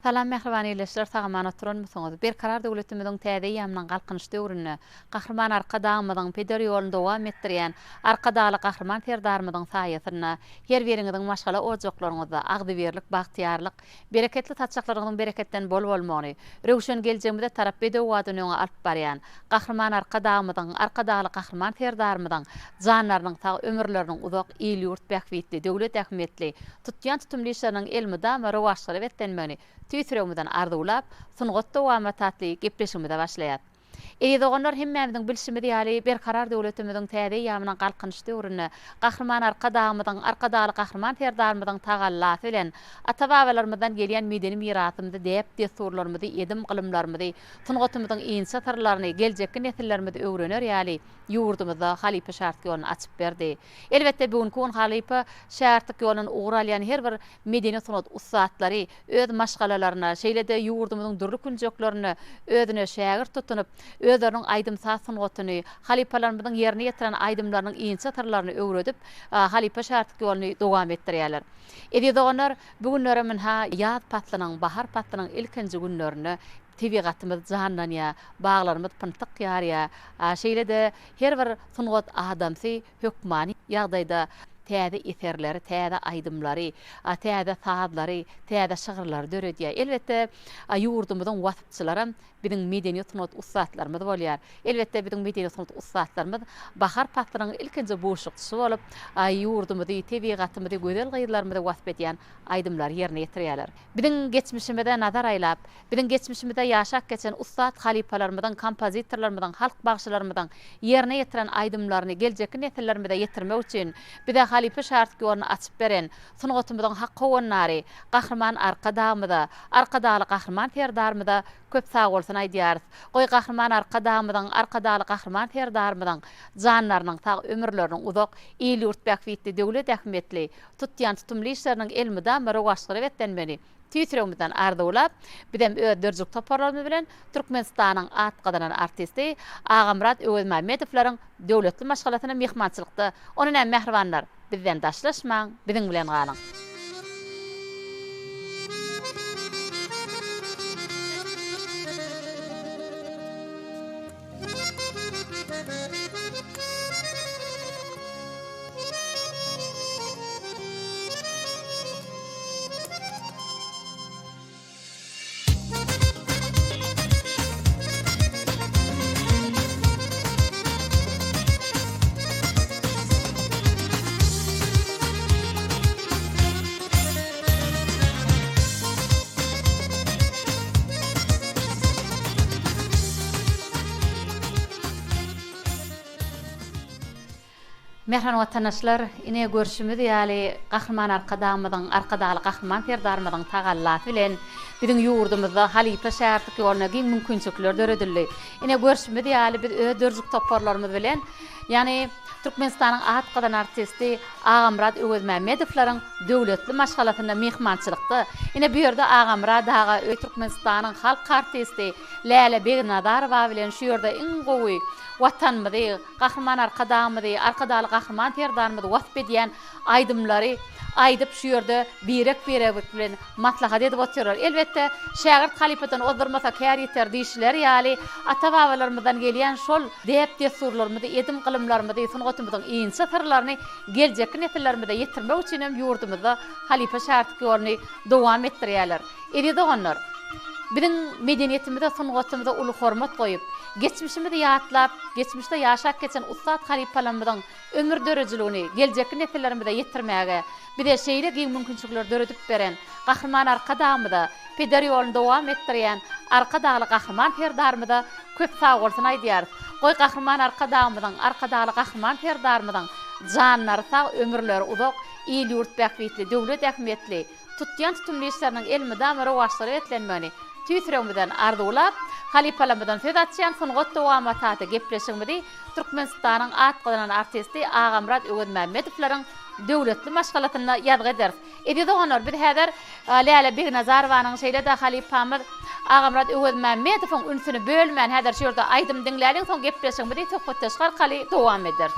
Salam mähriban ildeşler sag-aman oturanmysyňyz? Berkarar döwletimiziň täze eýýamynyň Galkynyş döwründe Gahryman Arkadagymyzyň peder ýoluny dowam etdirýän Arkadagly Gahryman Serdarymyzyň saýasynda her biriňiziň maşgala ojaklaryňyzda agzybirlik, bagtyýarlyk, bereketli saçaklaryňyzyň bereketden bol bolmagyny, röwşen geljegimize tarap bedew badyny öňe alyp barýan Gahryman Arkadagymyzyň, Arkadagly Gahryman Serdarymyzyň janlarynyň sag, ömürleriniň uzak, il-ýurt bähbitli, döwlet ähmiýetli, tutýan tutumly işleriniň elmydama rowaçlara beslenmegini tüýs ýüregimizden arzuwlap, Sungat dowamaty atly gepleşigimize başlaýas. Eziz doganlar, hemmämiziň bilşimiz ýaly, Berkarar döwletimiziň täze eýýamynyň Galkynyş döwründe Gahryman Arkadagymyzyň, Arkadagly Gahryman Serdarymyzyň tagallasy bilen ata-babalarymyzdan gelýän medeni mirasymyzy, däp-dessurlarymyzy, edim-gylymlarymyzy, sungatymyzyň inçe syrlaryny geljekki nesillerimiz öwrener ýaly ýurdumyzda halypa şägirtlik ýoluny açyp berdi. Elbetde, bu günki gün halypa şägirtlik ýolundan ugur alýan her bir medeni-sungat ussatlary öz maşgalalaryna, şeýle-de ýurdumyzyň dürli künjeklerinde özüne şägirt tutunyp, özleriniň aýdym-saz sungatyny, halypalarymyzyň ýerine ýetiren aýdymlarynyň inçe syrlaryny öwredip, halypa-şägirtlik ýoluny dowam etdirýärler. Eziz doganlar, bu günlerem ynha, ýaz paslynyň, bahar paslynyň ilkinji günlerinde tebigatymyz janlanýar, baglarymyz pyntyk ýarýar. Şeýle-de her bir sungat adamsy hökmany ýagdaýda täze eserleri, täze aýdymlary, täze sazlary, täze şygyrlary döredýär. Elbetde, ýurdumyzyň waspçylaram biziň medeniýet-sungat ussatlarymyz bolýar. Elbetde, biziň medeniýet-sungat ussatlarymyz bahar paslynyň ilkinji buşlukçysy bolup, ýurdumyzy, tebigatymyzy, gözel gyzlarymyzy wasp edýän aýdymlary ýerine ýetirýärler. Biziň geçmişimize nazar aýlap, biziň geçmişimizde ýaşap geçen ussat halypalarymyzyň, kompozitorlarymyzyň, halk bagşylarymyzyň ýerine ýetiren aýdymlaryny geljekki nesillerimize ýetirmek üçin bize halypa şägirtlik ýoluny açyp beren sungatymyzyň hak howandary Gahryman Arkadagymyza, Arkadagly Gahryman Serdarymyza köp sagbolsun aýdýarys. Goý Gahryman Arkadagymyzyň, Arkadagly Gahryman Serdarymyzyň janlarynyň sag, ömürleriniň uzak, il-ýurt bähbitli, döwlet ähmiýetli, tutýan tutumly işleriniň elmydama rowaçlyga beslenmegini tüýs ýüregimizden arzuwlap, bizem öz dörjük toparlarymyz bilen Türkmenistanyň at gazanan artisti Agamyrat Öwezmämmedowlaryň döwletli maşgalasyna myhmançylykda. Onda näme mähribanlar, bizden daşlaşmaň, biziň bilen galyň! Mähriban watandaşlar, ine görşümiz ýaly, Gahryman Arkadagymyzyň, Arkadagly Gahryman Serdarymyzyň tagallasy bilen biziň ýurdumyzda halypa-şägirtlik ýoluna giň mümkinçilikler döredildi. Ine görşümiz ýaly, biz öz dörjük toparlarymyz bilen, ýagny Türkmenistanyň at gazanan artisti Agamyrat Öwezmämmedowlaryň döwletli maşgalasynda myhmançylykda. Ine bu ýerde Agamyrat aga Türkmenistanyň halk artisti Läle Begnazarowa bilen şu ýerde iň gowy Watanymyzy, Gahryman Arkadagymyzy, Arkadagly Gahryman Serdarymyzy wasp edýän aýdymlary aýdyp şu ýerde birek-birek bilen maslahat edip otyrlar. Elbetde, şägirt halypadan ozdurmasa kär ýiter diýşileri ýaly, ata-babalarymyzdan gelýän şol däp-dessurlarymyzy, edim-gylymlarymyzy, sungatymyzyň inçe syrlaryny geljekki nesillerimize ýetirmek üçin hem ýurdumyzda halypa-şägirtlik ýoluny dowam etdirýärler. Eziz doganlar! Biziň medeniýetimize, sungatymyza uly hormat goýup, geçmişimizi ýatlap, geçmişde ýaşap geçen ussat halypalarymyzyň ömür döredijiligini geljekki nesillerimize ýetirmäge bize şeýle giň mümkinçilikleri döredip beren Gahryman Arkadagymyza, peder ýoluny dowam etdirýän Arkadagly Gahryman Serdarymyza köp sagbolsun aýdýarys. Goý, Gahryman Arkadagymyzyň, Arkadagly Gahryman Serdarymyzyň janlary sag, ömürleri uzak, il-ýurt bähbitli, döwlet ähmiýetli, tutýan tutumly işleriniň elmydama rowaçlara beslenmegini tüýs ýüregimizden arzuwlap, halypalarymyzdan söz açýan Sungat dowamaty atly gepleşigimizi Türkmenistanyň at gazanan artisti Agamyrat Öwezmämmedowlaryň döwletli maşgalasynda ýazgy ederis. Eziz doganlar, biz häzir Läle Begnazarowanyň, şeýle-de halypamyz Agamyrat Öwezmämmedowyň ünsüni bölmän, häzir şu ýerde aýdym diňläliň, soň gepleşigimizi söhbetdeşlik arkaly dowam ederis.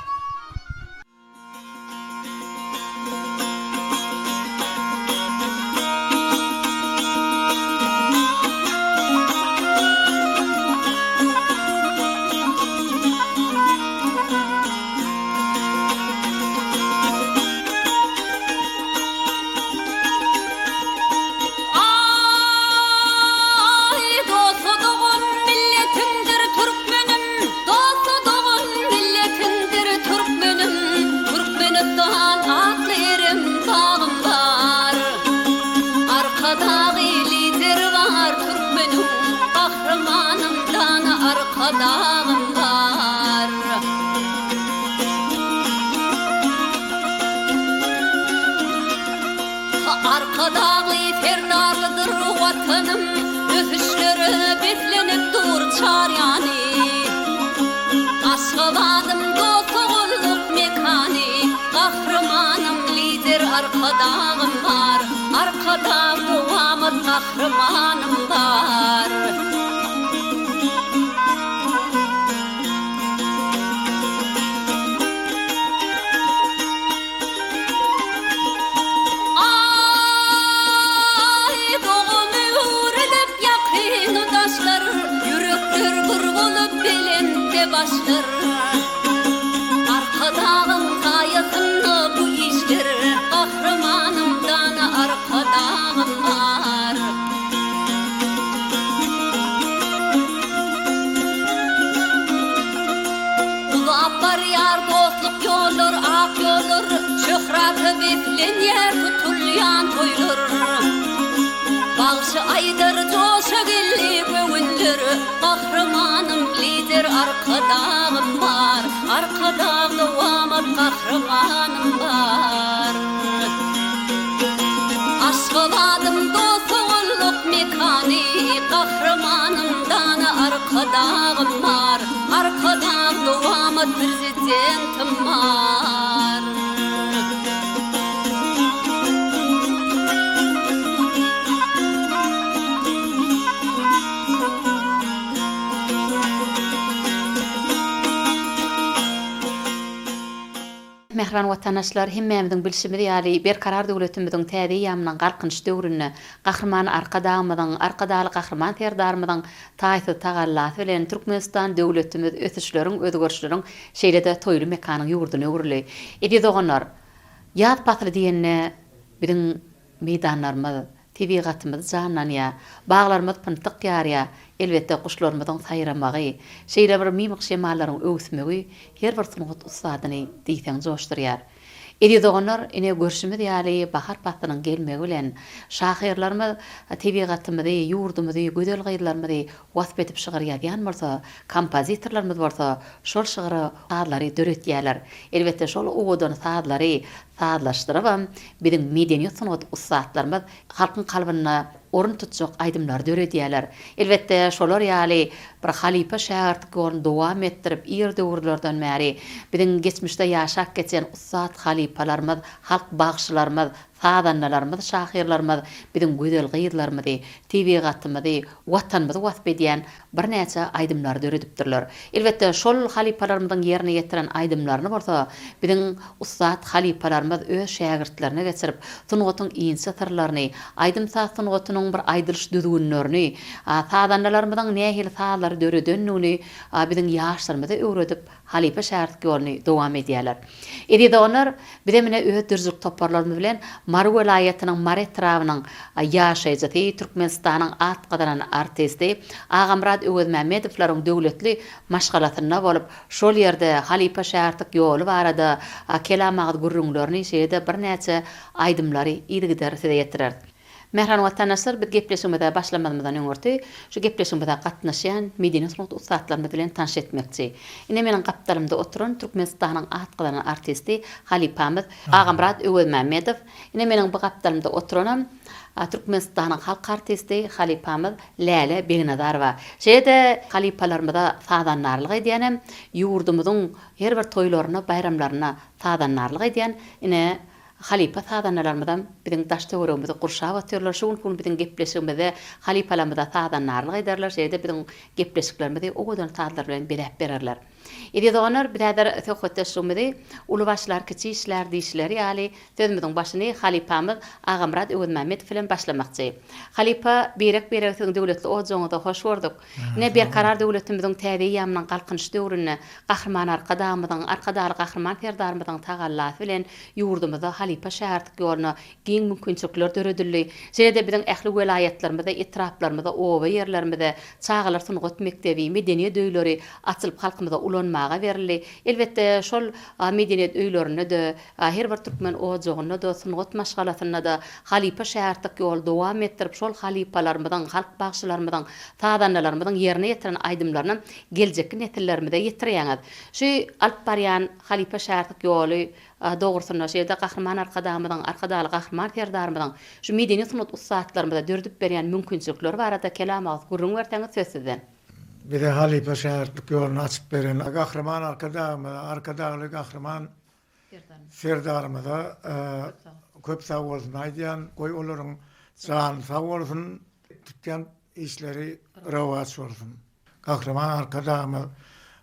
Gahrymanym dana Arkadagym bar. Arkadagly Serdarlydyr Watanym, Ösüşlere beslenip dur çar ýany. Aşgabadym dost-doganlyk mekany, Gahrymanym Lider Arkadagym bar, Arkadag dowamat Gahrymanym bar. Aý, dogany öwrülip ýakyny daşlar, Ýürekler bir bolup belentde başlar. Arkadagyň saýasynda bu işler, Gahrymanym dana Arkadagym bar. Uzap barýar dostluk ýollar, ak ýollar, Şöhrata beslenýär tutulýan toýlar. Bagşy aýdar joşa geldi göwünler, Gahrymanym Lider Arkadagym bar, Arkadag dowamat Gahrymanym bar. Aşgabadym dost-doganlyk mekany, Gahrymanym dana Arkadagym bar. Arkadag dowamat Prezidentim bar. Mähriban watandaşlar, hemmämiziň bilşimiz ýaly, Berkarar döwletimiziň täze eýýamynyň Galkynyş döwründe Gahryman Arkadagymyzyň, Arkadagly Gahryman Serdarymyzyň taýsyz tagallasy bilen Türkmenistan döwletimiz ösüşleriň, özgerişleriň, şeýle-de toýly mekanyň ýurduna öwrüldi. Eziz doganlar, ýaz pasly diýende biziň meýdanlarymyz, tebigatymyz janlanýar, baglarymyz pyntyk ýarýar, elbetde, guşlarymyzyň saýramagy, şeýle bir mymyk şemallaryň öwüsmegi her bir sungat ussadyny diýseň joşdurýar. Eziz doganlar, ine, görşümiz ýaly, bahar paslynyň gelmegi bilen, şahyrlarymyz tebigatymyzy, ýurdumyzy, gözel gyzlarymyzy wasp edip şygyr ýazýan bolsa, kompozitorlarymyz bolsa şol şygyra sazlary döretýärler. Elbetde, şol owadan sazlary sazlaşdyrybam, biziň medeniýet-sungat ussatlarymyz halkyň kalbynda orun tutjak aýdymlary döredýärler. Elbetde, şolar ýaly bir halypa-şägirtlik ýoluny dowam etdirip, ir döwürlerden bäri biziň geçmişde ýaşap geçen ussat halypalarymyz, halk bagşylarymyz, sazandalarymyz, şahyrlarymyz biziň gözel gyzlarymyzy, tebigatymyzy, Watanymyzy wasp edýän birnäçe aýdymlary döredipdirler. Elbetde, şol halypalarymyzyň ýerine ýetiren aýdymlaryny bolsa biziň ussat halypalarymyz öz şägirtlerine geçirip, sungatyň inçe syrlaryny, aýdym-saz sungatynyň bir aýdylyş düzgünlerini, sazandalarymyzyň nähili sazlary döredendigini biziň ýaşlarymyza öwredip, halypa-şägirtlik ýoluny dowam edýärler. Eziz doganlar, bizem ine öz dürüjilik toparlarymyz bilen Mary welaýatynyň Mary etrabynyň ýaşaýjysy, Türkmenistanyň at gazanan artisti Agamyrat Öwezmämmedowlaryň döwletli maşgalasynda bolup, şol ýerde halypa-şägirtlik ýoly barada kelam agyz gürrüňlerini, şeýle-de birnäçe aýdymlary yzygider size ýetireris. Mähriban watandaşlar, biz gepleşigimize başlamazymyzdan öňürti, şu gepleşigimize gatnaşýan medeni-sungat ussatlarymyz bilen tanyş etmekçi. Ine meniň gapdalymda oturan Türkmenistanyň at gazanan artisti, halypamyz Agamyrat Öwezmämmedow, ine meniň bu gapdalymda oturanam Türkmenistanyň halk artisti, halypamyz Läle Begnazarowa. Şeýle-de halypalarymyza sazandarlyk edýänem, ýurdumyzyň her bir toýlarynda, baýramlarynda sazandarlyk edýän ine Halypa sazandalarymyzam biziň daş-töweregimizi gurşap otyrlar. Şu günki gün biziň gepleşigimizde halypalarymyza sazandarlyk ederler, şeýle-de biziň gepleşiklerimizi owadan sazlar bilen bezäp bererler. Eziz doganlar, biz häzir söhbetdeşligimizi Uly başlar, kiçi işlär diýişleri ýaly, sözümiziň başyny halypamyz Agamyrat Öwezmämmedow bilen başlamakçy. Halypa, birek-biregi siziň döwletli ojagyňyzda hoş gördük. Ine, Berkarar döwletimiziň täze eýýamynyň Galkynyş döwründe Gahryman Arkadagymyzyň, Arkadagly Gahryman Serdarymyzyň tagallasy bilen ýurdumyzda halypa-şägirtlik ýoluna giň mümkinçilikler döredildi. Şeýle-de biziň ähli welaýatlarymyzda, etraplarymyzda, oba ýerlerimizde çagalar sungat mekdebi, medeniýet öýleri açylyp halkymyza ulanyldy. ulanmaga berildi. Elbetde, şol medeniýet öýlerinde-de, her bir türkmen ojagynda-da, sungat maşgalasynda-da halypa-şägirtlik ýoly dowam etdirip, şol halypalarymyzyň, halk bagşylarymyzyň, sazandalarymyzyň ýerine ýetiren aýdymlaryny geljekki nesillerimize ýetirýäňiz. Şu alyp barýan halypa-şägirtlik ýoly dogrusynda, şeýle-de Gahryman Arkadagymyzyň, Arkadagly Gahryman Serdarymyzyň şu medeni-sungat ussatlarymyza döredip berýän mümkinçilikleri barada kelam agyz gürrüň berseňiz söz sizden. Bize halypa-şägirtlik ýoluny açyp beren Gahryman Arkadagymyza, Arkadagly Gahryman Serdarymyza köp sag bolsun aýdýan. Goý olaryň jany sag bolsun, tutýan işleri rowaç bolsun. Gahryman Arkadagymyz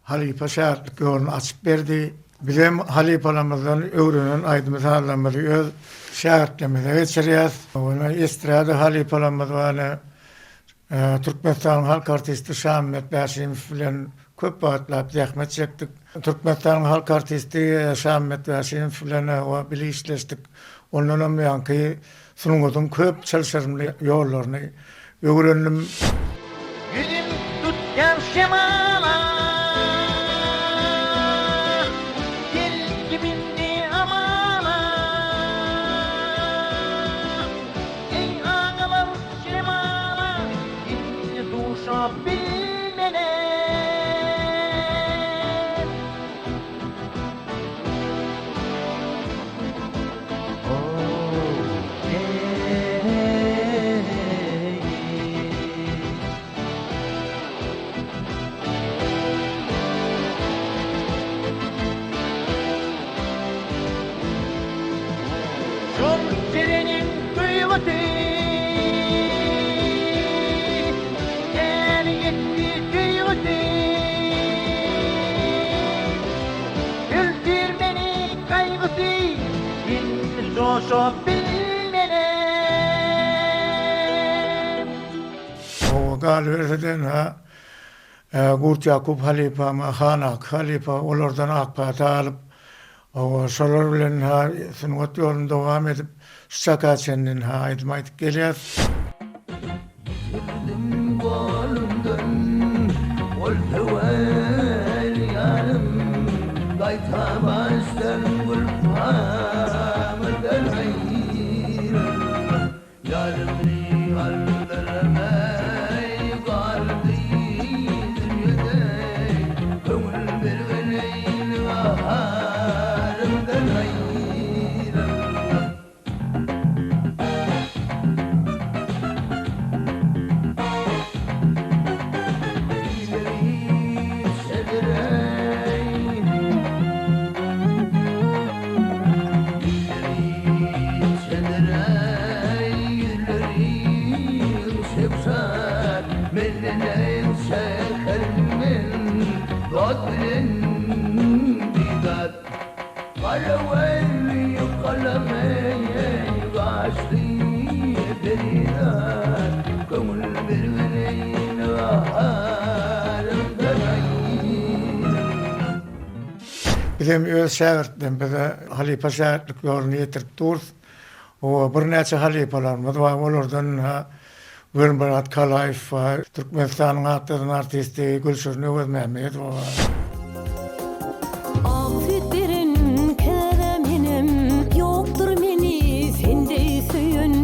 halypa şägirtlik ýoluny açyp berdi. Bizem halypalarymyzdan öwrenen aýdym-sazlarymyzy öz şägirtlerimize geçirýäs. Ony estrada halypalarymyz bar, ine, Türkmenistanyň halk artisti Şamymet Bäşimow bilen köp wagtlap zähmet çekdik. Türkmenistanyň halk artisti Şamymet Bäşimow bilen bile işleşdik. Ondanam ýaňky sungatyň köp çylşyrymly ýollaryny öwrendim. Ýüzüm tutýan şemala, Geldim indi amana. Eý agalar şemala, Indi duşa bilmenem. Şol jereniň duýgusy Täli etdi söýgüsi. Öldür meni gaýgysy, Indi joşa bilmenem. Hawa, galyberse-de, ynha, Gurt Ýakup halypam, Han Aky halypa, olardan ak pata alyp, hawa, şolar bilen, ynha, sungat ýoluny dowam edip, şu çaka çenli, ynha, aýdym aýdyp gelýäs. Ýitirdim golumdan ol söwer ýarym, Gaýta başdan gülpamydan aýrylmak. Ýarymy aldyrmaý galdy dünýede, Köňül bergeneýin gaharymdan aýrylmak. Gara gözli galamy gaşly perizat, Köňül bergin gaharymdan aýryl. Bizem öz şägirtlerimize halypa şägirtlik ýoluny ýetirip durus. Oba birnäçe halypalarymyz bar, olardan Welmyrat Kalaýew bar, Türkmenistanyň at gazan artisti Gülşirin Öwezmämmedowa bar. Ak süýt beren käbä menem, Ýokdur meni sen deý söýen.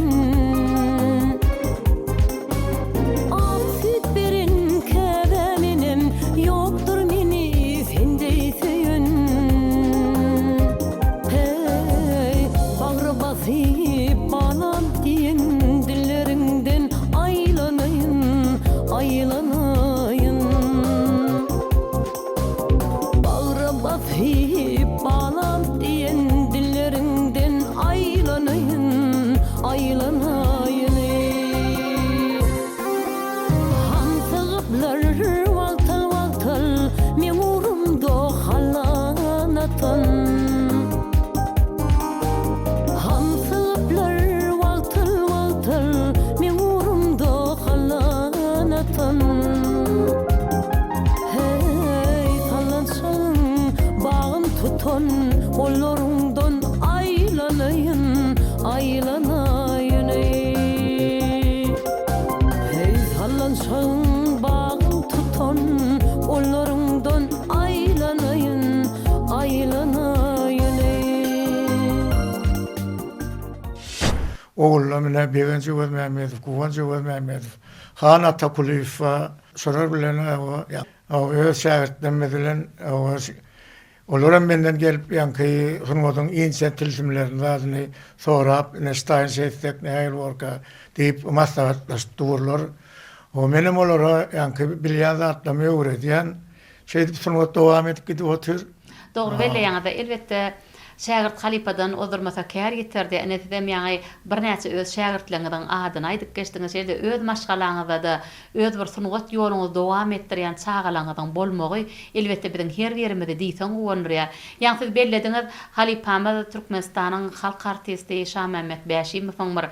Ak süýt beren käbä menem, Ýokdur meni sen deý söýen. Heý, bagra basyp balam diýen dilleriňden aýlanaýyn, aýlanaýyn. Bagra basyp balam diýen dilleriňden aýlanaýyn, aýlanaýyn. Hamsygyplar wagtal-wagtal meň ugrumda hallan atan. Hamsygyplar wagtal-wagtal meň ugrumda hallan atan. Heý, sallançagyň bagyn tutan gollaryňdan aýlanaýyn, aýlanaýyn eý. Heý, sallançagyň bagyn tutan gollaryňdan aýlanaýyn. Molla mine Begenç Öwezmämmedow, Guwanç Öwezmämmedow, Han Atakulyýew bar. Şolar bilen öz şägirtlerimiz bilen Olaram menden gelip ýaňky sungatyň inçe tilsimlerini zadyny sorap, ine ştaýyn şeýtsek nähili borka diýip maslahatlaşyp durlar. O menem olara ýaňky bilýän zatlarymy öwredýän. Şeýdip sungat dowam edip gidip otyr. Dogry belleýäňiz. Elbetde şägirt halypadan ozdurmasa kär ýiter diýýär. Ine sizem ýaňy birnäçe öz şägirtleriňiziň adyny aýdyp geçdiňiz. Şeýle-de öz maşgalaňyzda-da Öz bir sungat ýoluňyzy dowam etdirýän çagalaňyzyň bolmagy, elbetde, biziň her birimizi diýseň guwandyrýar. Ýaňy siz bellediňiz, halypamyz Türkmenistanyň halk artisti Şamämmet Bäşimowyň bir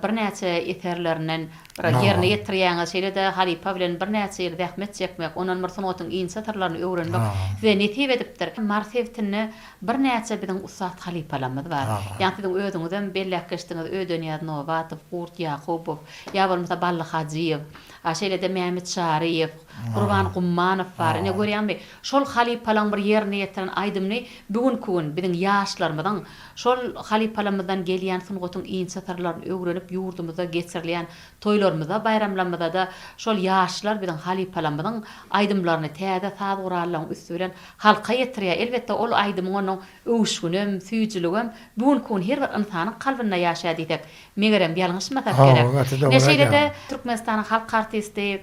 birnäçe eserlerinden bir ýerine ýetirýäňiz. Şeýle-de halypa bilen birnäçe ýyl zähmet çekmek, ondan bir sungatyň inçe syrlaryny öwrenmek size nesip edipdir. Mary sebitinde birnäçe biziň ussat halypalarymyz bar. Ýaňy siziň özüňizem belläp geçdiňiz, Ödenýaz Nobatow, Gurt Ýakubow, Ýa bolmasa Bally Hajyýew, a şeýle-de Mämmet Çaryýew, Gurban Gummanow bar. Ine, görýäňmi, şol halypalaň bir ýerine ýetiren aýdymyny bu günki gün biziň ýaşlarymyzyň şol halypalarymyzdan gelýän sungatyň inçe syrlaryny öwrenip ýurdumyzda geçirilýän toýlarymyzda, baýramlarymyzda-da şol ýaşlar biziň halypalarymyzyň aýdymlaryny täze saz gurallaryň üsti bilen halka ýetirýär. Elbetde, ol aýdymyň onuň öwüşginem, süýjüligem bu günki gün her bir ynsanyň kalbynda ýaşaýar diýsek, Megerem, ýalňyşmasak Hawa, gerek. gaty Ine, dogry şeýle-de aýdýaň. Türkmenistanyň halk artisti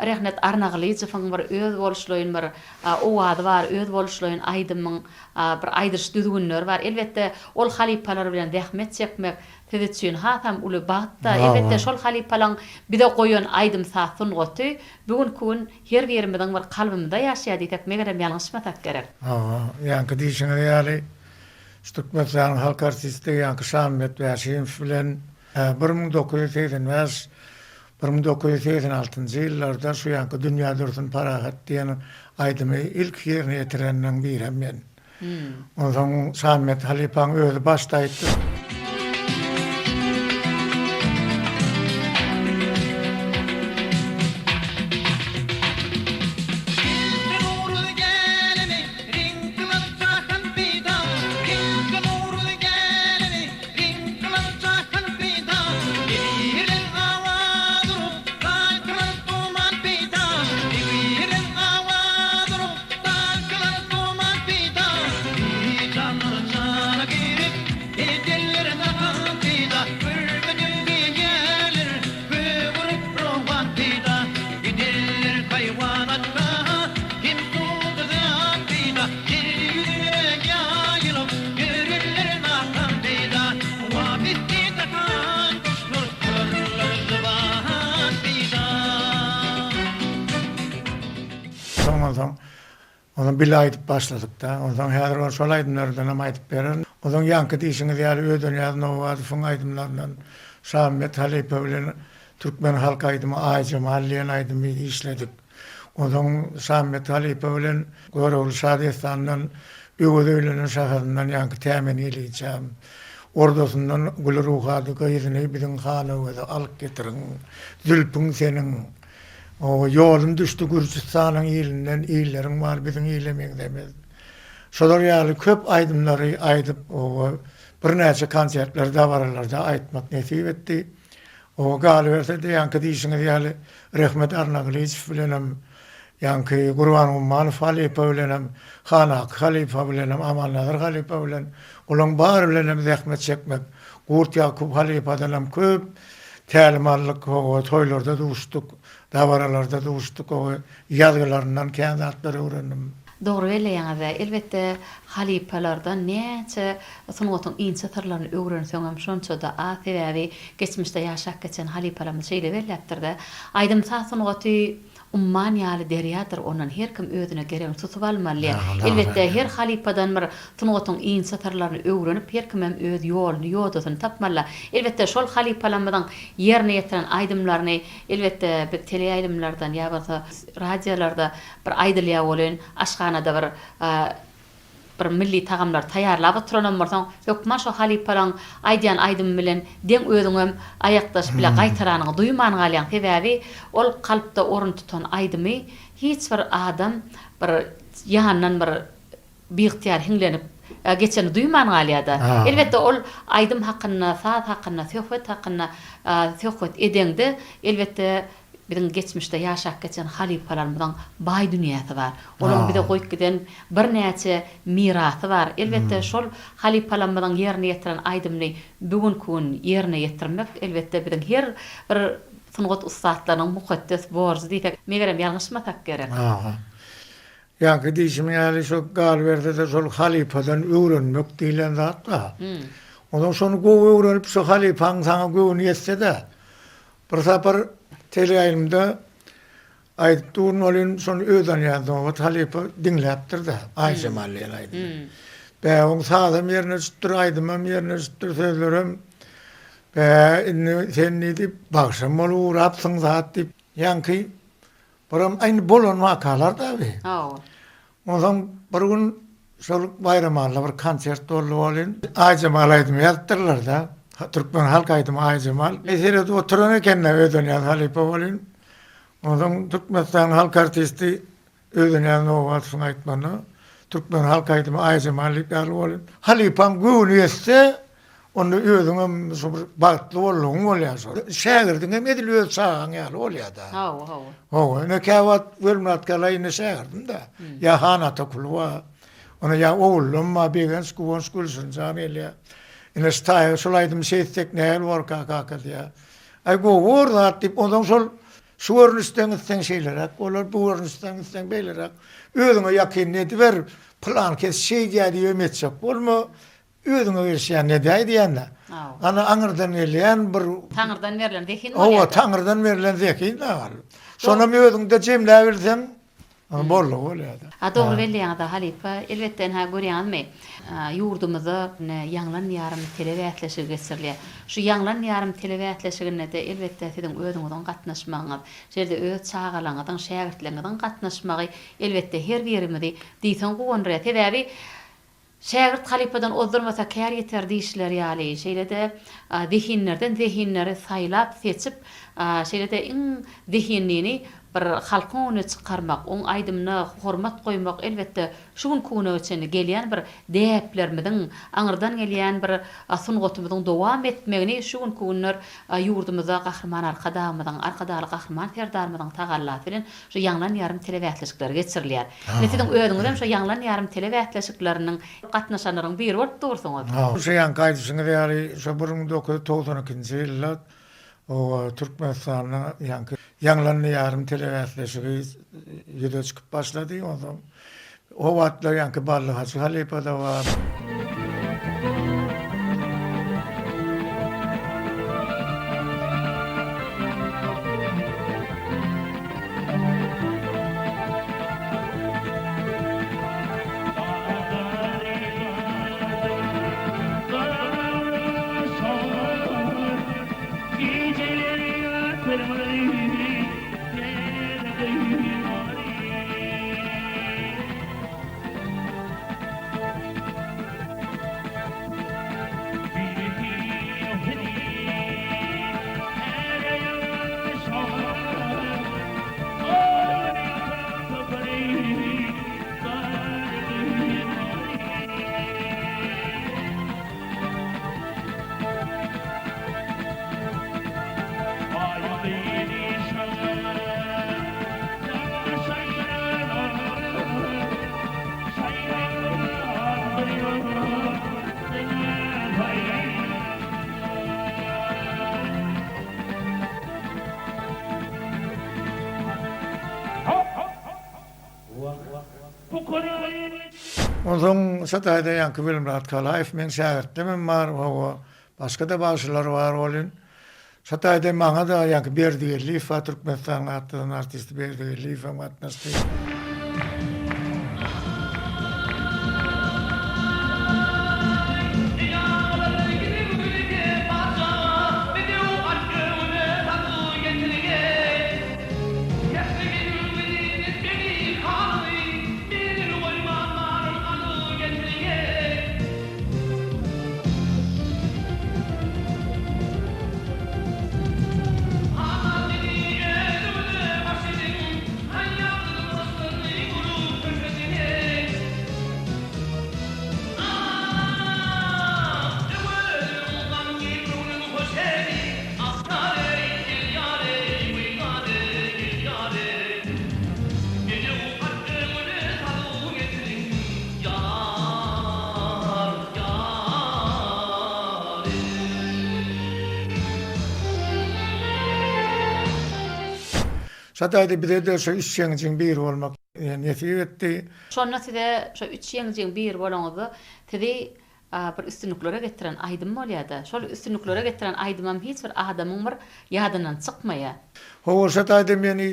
Rehnet Arnagylyjowyň bir özboluşlaýyn bir owazy bar, özboluşlaýyn aýdymyň bir aýdylyş düzgünleri bar. Elbetde, ol halypalar bilen zähmet çekmek siz üçin hasam uly bagt-da. Elbetde, Hawa. şol halypalaň bize goýan aýdym-saz sungaty bu günki gün her birimiziň bir kalbymyzda ýaşaýar diýsek, megerem, ýalňyşmasak gerek. Hawa, ýaňky diýşiňiz ýaly, Şu Türkmenistanyň halk artisti ýaňky Şammet Bäşimow bilen 1985, 1986-njy ýyllarda şu ýaňky Dünýä dursun parahat diýen aýdymy ilki ýerine ýetirenleriň birem men. Onsoň Şammet halypaň özi başda aýtdy. Geldi Nowruz gälemi, Reňk alan jahan peýda, Reňk Nowruz gäleni, Reňk alan jahan peýda. Biriň awaz urup, Gaýkylan duman peýda. Biriň awaz urup, Gaýkylan duman peýda. Janlar jana girip, Edenler nahan peýda. Görmedim diýýärler, Gök urup rowan peýda. Gidenler haýwanatda, Hem suwda zyýan peýda, Ýer ýüzüne ýaýylyp, Ýörenler nakan peýda. Wap etdi jahan guşlar, Kylarlar zyban peýda. Soň onsoň Onsoň bile aýdyp başladyk-da. Onsoň häzir ol şol aýdymlardanam aýdyp berer. Onsoň ýaňky diýşiňiz ýaly Ödenýaz Nowazowyň aýdymlaryndan Şammet halypa bilen türkmen halk aýdymy Aýjemal diýen aýdymy işledik. Onsoň Şammet halypa bilen Görogly şa dessanyndan Öwez öýlenen şahasyndan ýaňky Tämen ýeliçäm, Ordasyndan Güli Ruhady gyzyny biziň han Öweze alyp getiriň, Zülpüň seniň, Oba, ýolum düşdi Gürjüstanyň ilinden, illeriň bar biziň ile meňzemez. Şolar ýaly köp aýdymlary aýdyp, oba, birnäçe konsertler, dabaralarda aýtmak nesip etdi. Oba, galyberse-de, ýaňky diýşiňiz ýaly, Rehmet Arnagylyjow bilenem, ýaňky Gurban Gummanow halypa bilenem, Hanaky halypa bilenem, Amannazar halypa bilen, olaň bary bilenem zähmet çekmek, Gurt Ýakup halypadanam köp Tälim aldyk, oba toýlarda duşduk, dabaralarda duşduk, oba ýazgylaryndan kän zatlar öwrendim. Dogry belleýäňiz. Elbetde, halypalardan näçe sungatyň inçe syrlaryny öwrenseňem şonça-da az. Sebäbi geçmişde ýaşap geçen halypalarymyz şeýle belläpdir-de, Aýdym-saz sungaty Umman ýaly derýadyr, ondan her kim özüne geregini tutup almaly. Elbetde, her halypadan bir sungatyň inçe syrlaryny öwrenip, her kimem öz ýoluny, ýodasyny tapmaly. Elbetde, şol halypalarymyzyň ýerine ýetiren aýdymlaryny, elbetde, biz teleýaýlymlardan ýa bolsa radiolarda bir aýdylýar welin, aşhanada bir Bir milli tagamlary taýýarlap oturanam bolsaň, hökman şo halypalaň aýdýan aýdymy bilen deň özüňem aýakdaş bile gaýtaranyňy duýman galýaň. Sebäbi ol kalpda orun tutan aýdymy hiç bir adam bir ýandan bir biygtyýar hiňlenip. geçenini duýman galýar-da. Elbetde, ol aýdym hakynda, saz hakynda, söhbet hakynda söhbet edeňde, elbetde, biziň geçmişde ýaşap geçen halypalarymyzyň baý dünýäsi bar. Olaryň bize goýup giden birnäçe mirasy bar. Elbetde, şol halypalarymyzyň ýerine ýetiren aýdymyny bu günki gün ýerine ýetirmek, elbetde, biziň her bir sungat ussatlarynyň mukaddes borjy diýsek, megerem, ýalňyşmasak gerek. Ýaňky diýşim ýaly şo galyberse-de şol halypadan öwrenmek diýlen zat bar. Onsoň şony gowy öwrenip şo halypaň saňa göwni ýetse-de, bir sapar teleýaýlymda aýdyp durun welin şony Ödenýaz Nobat halypa diňläpdir-de, Aýjemal diýen aýdymy. Bä, oň sazam ýerine düşüpdir, aýdymam ýerine düşüpdir, sözlerem. Bä, indi sen diýdi, bagşam bolup ugrapsyň zat diýip, ýaňky Buram indi bolan wakalar da bi. Hawa. Onsoň bir gün şol Baýramalla bir konsert boldy welin, Aýjemal aýdymy ýazypdyrlar-da. Türkmen halk aýdymy Aýjemal. E seredip oturan eken-de Ödenýaz halypa welin. Onsoň Türkmenistanyň halk artisti Ödenýaz Nobatowyň aýtmagyna Türkmen halk aýdymy Aýjemal diýip ýazylyp welin, halypaň göwni ýetse, Onda özüňem şo bir bagtly boldugyň bolýar şol. Şägirdiňem edil öz çagaň ýaly bolýar-da. Hawa, hawa. Hawa, ine käwagt Welmyrat Gala ine şägirdim-de. Ýa Han Atakulowa, ona ýa Ogullam bar, Begenç, Guwanç, Gülşirinjan gelýär. Ine şu taýy şol aýdymy şeýtsek nähili borka kaka diýýär. Aý gowy bor zat diýip, onsoň şol şu görnüşden gitseň şeýleräk bolar, bu görnüşden gitseň beýleräk. Özüňe ýakyn ediber, pylan kes şeýdýär diýibem etjek bolma. Özüňe gelişýän nedäý diýende. Ana aňyrdan gelýän bir Taňyrdan berlen zehin bolýar. Hawa, taňyrdan berlen zehin bar. Şonam özüňde jemläbilseň, boldy bolýar-da. A dogry belleýäňiz-a halypa. Elbetde ynha görýäňizmi, ýurdumyzda ine Ýaňlan ýarym telebäsleşigi geçirilýär. Şu Ýaňlan ýarym telebäsleşiginde-de elbetde siziň özüňiziň gatnaşmagyňyz, şeýle-de öz çagalaryňyzyň, şägirtleriňiziň gatnaşmagy elbetde her birimizi diýseň guwandyrýar. Sebäbi Şägirt halypadan ozdurmasa kär ýeter diýişleri ýaly, şeýle-de zehinlerden zehinleri saýlap-seçip, şeýle-de iň zehinlini bir halkyň öňüne çykarmak, oň aýdymyna hormat goýmak, elbetde, şu günki güne çenli gelýän bir däplerimiziň, aňyrdan gelýän bir sungatymyzyň dowam etmegini şu günki günler ýurdumyzda Gahryman Arkadagymyzyň, Arkadagly Gahryman Serdarymyzyň tagallasy bilen şu Ýaňlan ýarym telebäsleşikleri geçirilýär. Indi siziň özüňizem şo Ýaňlan ýarym telebäsleşikleriniň gatnaşanlaryň biri bolup dursuňyz. Şo ýaňky aýdyşyňyz ýaly, şo 1992-nji ýylda Türkmenistanda ýaňky Ýaňlan ýarym telebäsleşigi ýüze çykyp başlady. Onsoň o wagtlar ýaňky Bally Hajy halypa-da bar. Onsoň şo taýda ýaňky Welmyrat Kalaýew meň şägirtlemem bar, hawa, başga-da bagşylar bar welin, şo taýda maňa-da ýaňky Berdi Geldiýew bar, Türkmenistanyň at gazanan artisti Berdi Geldiýew hem gatnaşdy. Şo taýda bize-de şo üç ýeňijiň biri bolmak nesip etdi. Şonda size şo üç ýeňijiň biri bolaňyzda sizi bir üstünliklere getiren aýdym bolýada. Şol üstünliklere getiren aýdymam hiç bir adamyň bir ýadyndan çykmaýa. Hawa şo taýda meni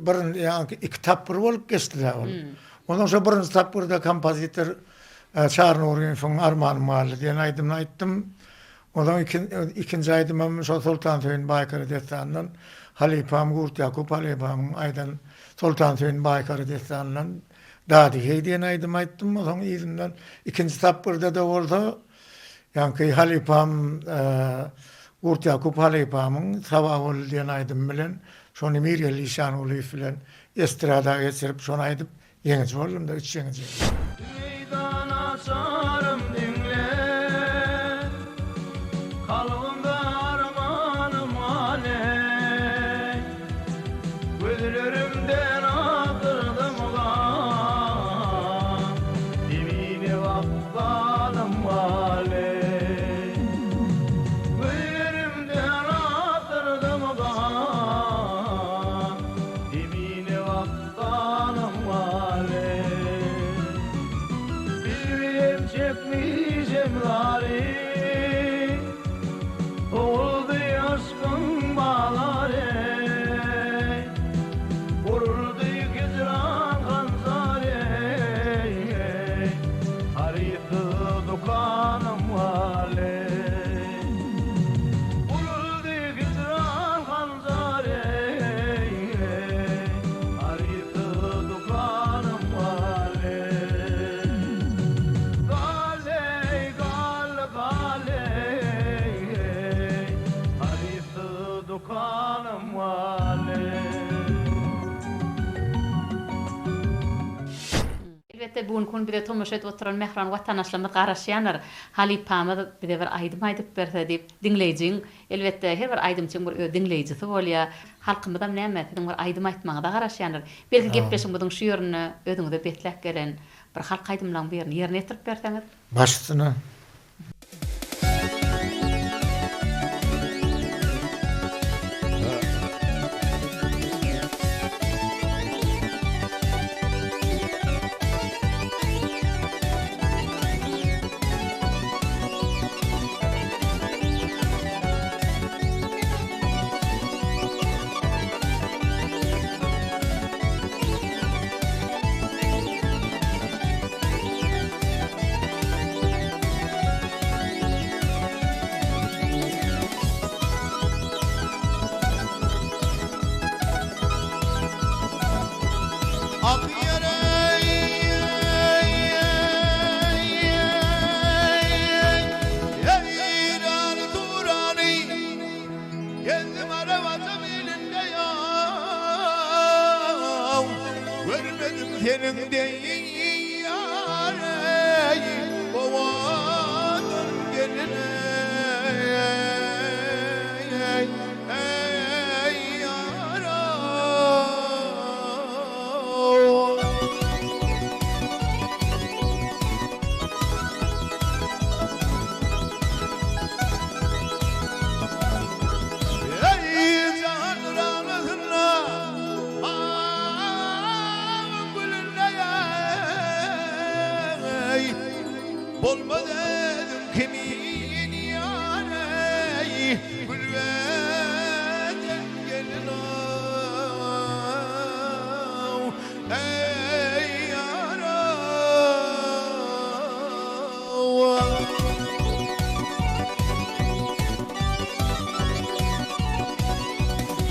bir ýaňky iki tapgyr bolup geçdi-dä ol. Onsoň şo birinji tapgyrda kompozitor Çary Nurymowyň Armanym galdy diýen aýdymyny aýtdym. Onsoň ikinji aýdymym şo Soltansöýün Baýkara dessanyndan halypam Gurt Ýakup halypamyň aýdan Soltansöýün Baýkara dessanyndan Dady heý diýen aýdymy aýtdym. Onsoň yzyndan ikinji tapgyrda-da bolsa ýaňky halypam Gurt Ýakup halypamyň Saba boldy diýen aýdymy bilen şony Mirgeldi Işangulyýew bilen estrada geçirip şony aýdyp Ýeňiji boldum-da, üç ýeňiji. Meýdan açarym diňle, Kalbymda armanym aleý. Gözlerimden akyrdym gan, Zemine bak ganym aleý. Gözlerimden akyrdym gan, Zemine bak Ganym galy. Bilbilem çekmişem zary. Sowuldy yşkyň bazary. Uruldy hijran hanjary. Harytsyz dükanym galy. Uruldy hijran hanjary. Elbetde bu günki gün bize tomaşa edip oturan mähriban watandaşlarymyz garaşýandyr. Halypamyz bize bir aýdym aýdyp berse diýip, diňleýjiň Elbetde, her bir aýdymçyň bir öz diňleýjisi bolýar. Halkymyzam näme, siziň bir aýdym aýtmagyňyza garaşýandyr. Belki gepleşigimiziň şu ýerinde özüňize besläp gelen bir halk aýdymlaryň birini ýerine ýetirip berseňiz? Baş üstüne. Ak ýere Eýrany Turany gezdim arabajam elinde ýaw Görmedim seniň deý ýar eý owadan gelin eý eý ýar-ow. Eý, jan ranasynda, bagyň gülünde eý, Bolmaz özüň kimin ýar eý, Gülbeden gelin-ow, eý, ýar-ow.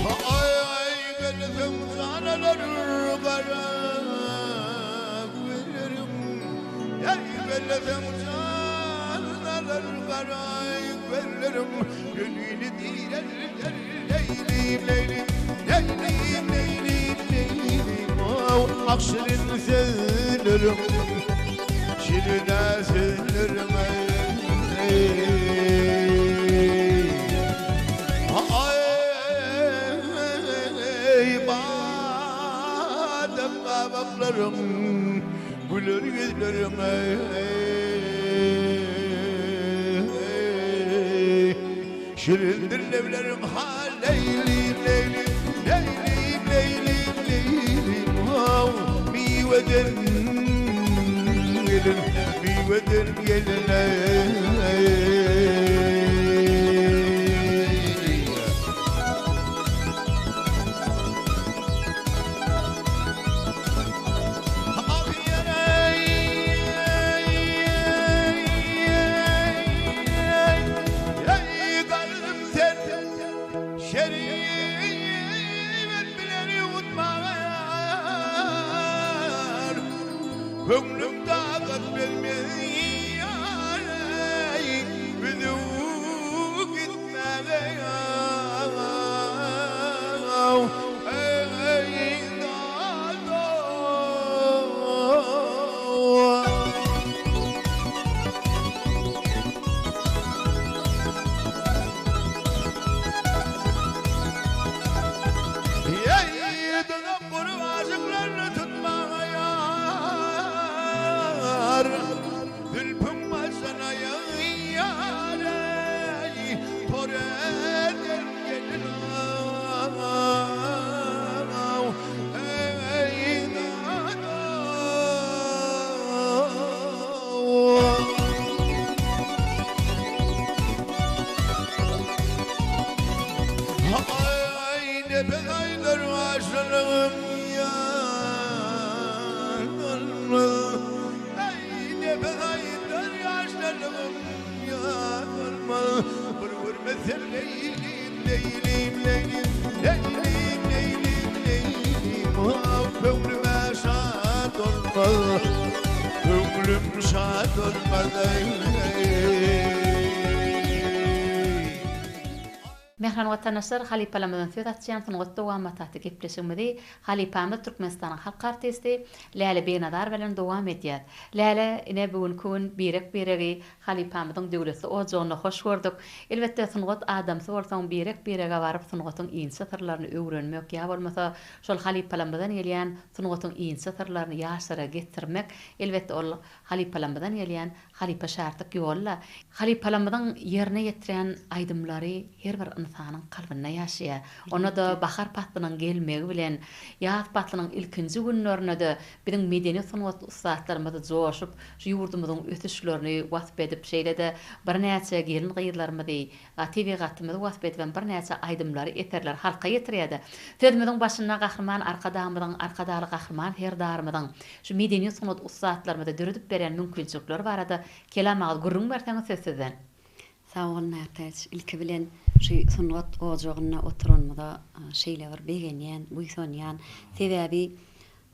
Aý, bellesem jan alar gara gözlerim, Eý, bellesem jan alar gara gözlerim, Gönüli direr leýlim, leýlim, leýlim, leýlim, leýlim, ow, Ak şirin sözlerim, şirine sözlerim, eý. Aý, badam gabaklarym, güler ýüzlerim, eý. Şirindir leblerim, ha, leýlim, leýlim, leýlim, leýlim. Miweden gelin, miweden gelin eý. Ah ýar eý, eý, garrym sen şeribet bilen ýuwutmaga ýar. Köňlüm takat bermez ýar eý, üzüp gitmäge ýar. Eý, Zülpüň başdan aýagy ýar eý, tor eder gelin Bir görmesem leýlim, leýlim, leýlim, leýlim, leýlim, leýlim, ah, köňlüme şat olmaz, köňlüm şat olmaz, eý. Mähriban watandaşlar, halypalarymyzdan söz açýan Sungat dowamaty atly gepleşigimizi halypamyz Türkmenistanyň halk artisti Läle Begnazarowa bilen dowam edýäs. Läle, ine bu günki gün birek-biregi Halypamyzyň döwletli ojagynda hoş gördük. Elbetde, sungat adamsy bolsaň, birek-birege baryp sungatyň inçe syrlaryny öwrenmek ýa bolmasa şol halypalarymyzdan gelýän sungatyň inçe syrlaryny ýaşlara getirmek, elbetde, ol halypalarymyzdan gelýän halypa-şärtlik ýoly-la. Halypalarymyzyň ýerine ýetirýän aýdymlary her bir ynsanyň kalbynda ýaşaýar. Onda-da bahar paslynyň gelmegi bilen, ýaz paslynyň ilkinji günlerinde-de biziň medeniýet-sungat ussatlarymyz joşup, şu ýurdumyzyň ösüşlerini wasp edip, şeýle-de birnäçe gelin-gyzlarymyzy, tebigatymyzy wasp edibem birnäçe aýdymlary, eserleri halka ýetirýär-de. Sözümiziň başynda Gahryman Arkadagymyzyň, Arkadagly Gahryman Serdarymyzyň şu medeniýet-sungat ussatlarymyza döredip berýän mümkinçilikleri barada kelam agyz gürrüň berseňiz söz sizden. Sag bol Nartäç, ilki bilen şu sungat ojagynda oturanymyza şeýle bir begenýän, buýsanýan. Sebäbi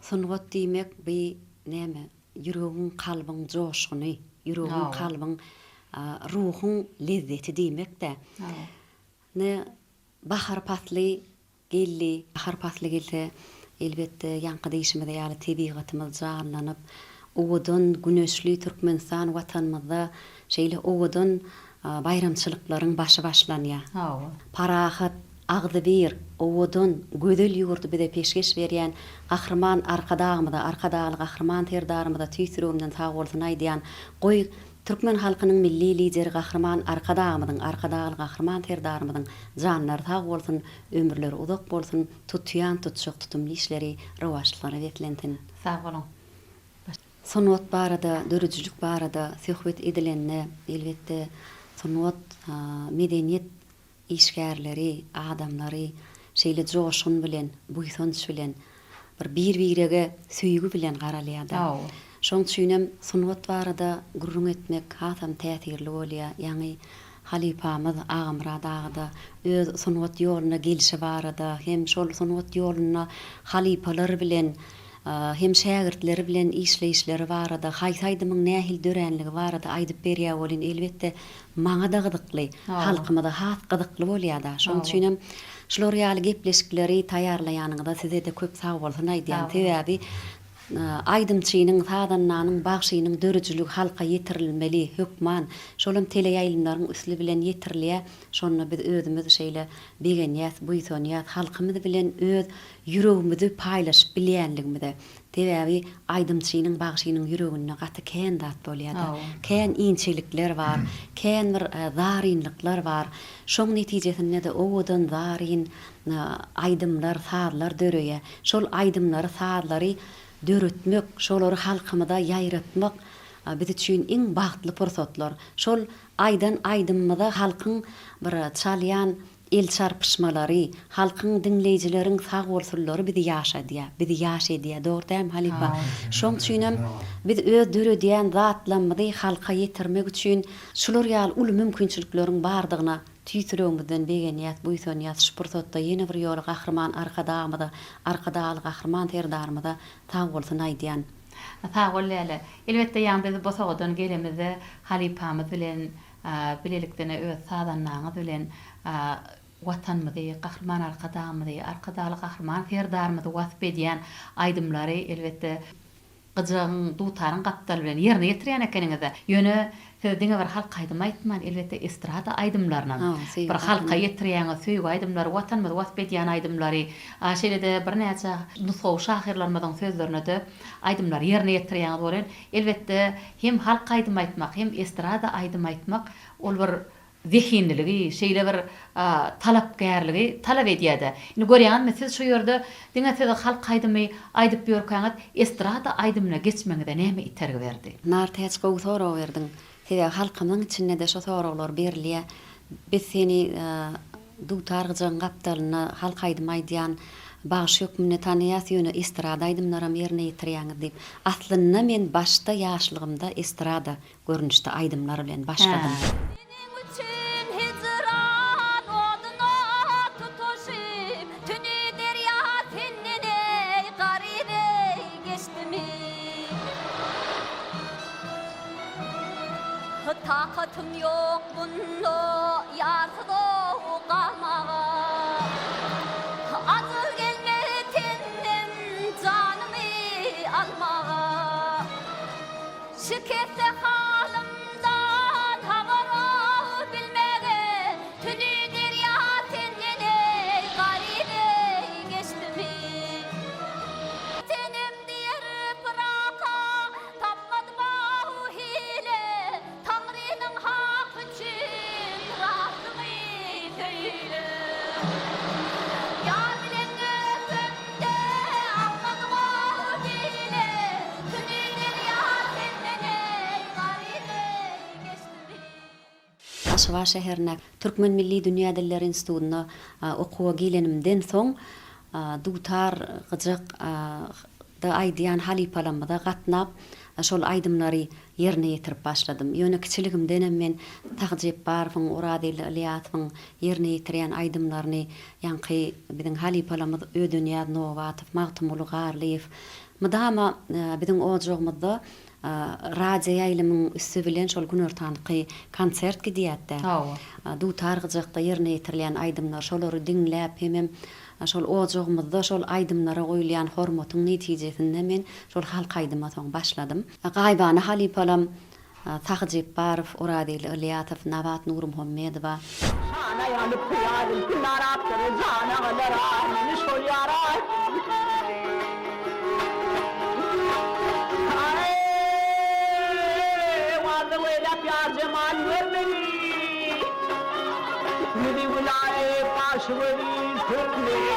sungat diýmek bi näme, ýüregiň, kalbyň joşguny, ýüregiň, kalbyň, ruhuň lezzeti diýmek-dä. Ine, bahar pasly geldi. Bahar pasly gelse, elbetde, ýaňky diýşimiz ýaly tebigatymyz janlanyp, owadan, güneşli Türkmenistan Watanymyzda şeýle owadan baýramçylyklaryň başy başlanýar. Parahat, agzybir, owadan, gözel ýurdy bize peşgeş berýän Gahryman Arkadagymyza, Arkadagly Gahryman Serdarymyza tüýs ýüregimden sagbolsun aýdýan. Goý, türkmen halkynyň Milli Lideri Gahryman Arkadagymyzyň, Arkadagly Gahryman Serdarymyzyň janlary sag bolsun, ömürleri uzak bolsun, tutýan tutjak tutumly işleri rowaçlyklara beslensin! Sag boluň. Sungat barada, döredijilik barada söhbet edilende, elbetde, sungat, medeniýet işgärleri, adamlary şeýle joşgun bilen, buýsanç bilen, bir bir-birege söýgi bilen garalýar-da. Şoň üçinem sungat barada gürrüň etmek hasam täsirli bolýar. Ýaňy halypamyz Agamyrat aga-da öz sungat ýoluna gelşi barada hem şol sungat ýolunda halypalar bilen hem şägirtleri bilen işleýişleri barada, haýsy aýdymyň nähili döränligi barada aýdyp berýär welin, elbetde, maňa-da gyzykly, halkymyza has gyzykly bolýar-da. Şonuň üçinem şular ýaly gepleşikleri taýýarlaýanyňyza size-de köp sagbolsun aýdýan. Sebäbi aýdymçynyň, sazandanyň, bagşynyň döredijiligi halka ýetirilmeli, hökman. Şolam teleýaýlymlaryň üstli bilen ýetirilýär. Şonda biz özümiz şeýle begenýäs, buýsanýas, halkymyz bilen öz ýüregimizi paýlaşyp bilýänligimize. Sebäbi aýdymçynyň, bagşynyň ýüreginde gaty kän zat bolýar-da. Kän inçelikler bar, kän bir zarynlyklar bar. Şoň netijesinde-de owadan zaryn aýdymlar, sazlar döreýär. Şol aýdymlary, sazlary. döretmek, şolary halkymyza ýaýratmak biz üçin iň bagtly pursatlar. Şol aýdan aýdymymyza halkyň bir çalýan el çarpyşmalary, halkyň, diňleýjileriň sag bolsunlary bizi ýaşadýar, bizi ýaş edýär. Dogry dälmi, halypa? Şoň üçinem biz öz döredýän zatlamyzy halka ýetirmek üçin şular ýaly uly mümkinçilikleriň bardygyna tüýs ýüregimizden begenýäs, buýsanýas. Şu pursatda ýene bir ýola Gahryman Arkadagymyza, Arkadagly Gahryman Serdarymyza sag bolsun aýdýan. Sag bol Läle. Elbetde ýaňy biz bosagadan gelemizde halypamyz bilen bilelikdene öz sazandaňyz bilen Watanymyzy, Gahryman Arkadagymyzy, Arkadagly Gahryman Serdarymyzy wasp edýän aýdymlary elbetde gyjagyň, dutaryň gapdaly bilen ýerine ýetirýän ekeniňiz-dä. Ýöne siz diňe bir halk aýdymy aýtman, elbetde estrada aýdymlarynam bir halka ýetirýäňiz, söýgi aýdymlary, Watanymyzy wasp edýän aýdymlary, şeýle-de birnäçe nusgawy şahyrlarymyzyň sözlerine-de aýdymlary ýerine ýetirýäňiz welin, elbetde, hem halk aýdym aýtmak, hem estrada aýdym aýtmak ol bir zehinliligi, şeýle bir talapkärligi talap edýär-dä. Indi görýäňizmi, siz şu ýerde diňe siz halk aýdymy aýdyp ýörkäňiz, estrada aýdymyna geçmegiňize näme itergi berdi? Nartäç gowy sorag berdiň. Sebäbi halkymyzyň içinde-de şo soraglar berilýär. Biz seni dutar gyjagyň gapdalynda halk aýdymy aýdýan bagşy hökmünde tanaýas, ýöne estrada aýdymlaram ýerine ýetirýäňiz diýip. Aslynda men başda ýaşlygymda estrada görnüşde aýdymlar bilen başladym. Seniň üçin hijran oduna tutuşyp, Tüni derýa senden eý garyp eý geçdimi. Takatym ýok bunda ýarsyz-ow galmaga. Ajal gelmez senden janymy almaga. Şikeste halymdan habar-ow bilmege, Tüni derýa senden eý garyp eý geçdimi. Senem diýer pyraka tapmadym-ow hile, Taňrynyň haky üçin rastyňy söýle. Ýar bilen ötemde akmadyň-ow dile, Tüni derýa senden eý garyp eý geçdimi. Aşgabat şäherine Türkmen milli dünýä dilleri institutyna okuwa gelenimden soň dutar, gyjak da aýdýan halypalarymyza gatnap, şol aýdymlary ýerine ýetirip başladym. Ýöne kiçiligimdenem men Sahy Jepbarowyň, Orazgeldi Ylýasowyň ýerine ýetirýän aýdymlaryny, ýaňky biziň halypalarymyz Ödenýaz Nobatow, Magtymguly Garlyýew mydama biziň ojagymyzda radioýaýlymyň üsti bilen şol günortanky konsert gidýärdi. Dutar gyjakda ýerine ýetirilýän aýdymlar, şolary diňläp hemem şol ojagymyzda şol aýdymlara goýulýan hormatyň netijesinde men şol halk aýdyma soň başladym. Gaýybana halypalam Sahy Jepbarow, Orazgeldi Ylýasow, Nabat Nurmuhammedowa. Şana ýaly pyýadym Pinarapdyr jana galara meni şol ýara Aý Arzuw eýläp ýar jemal görmeli Ýüzi gülaý gaşy gözi sürmeli.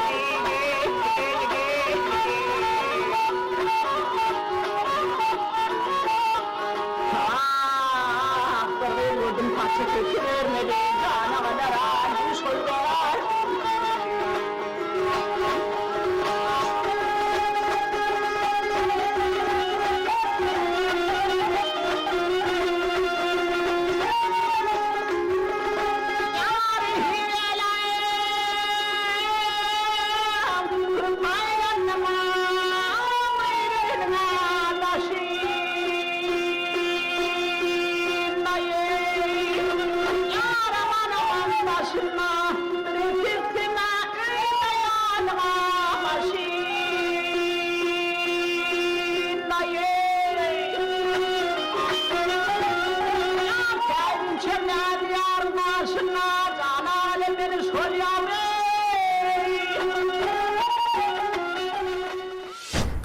Ah, bir gyz gördüm saçy seçermeli, Jana galaran şol bar. Ýary hileläm, Aýlandyma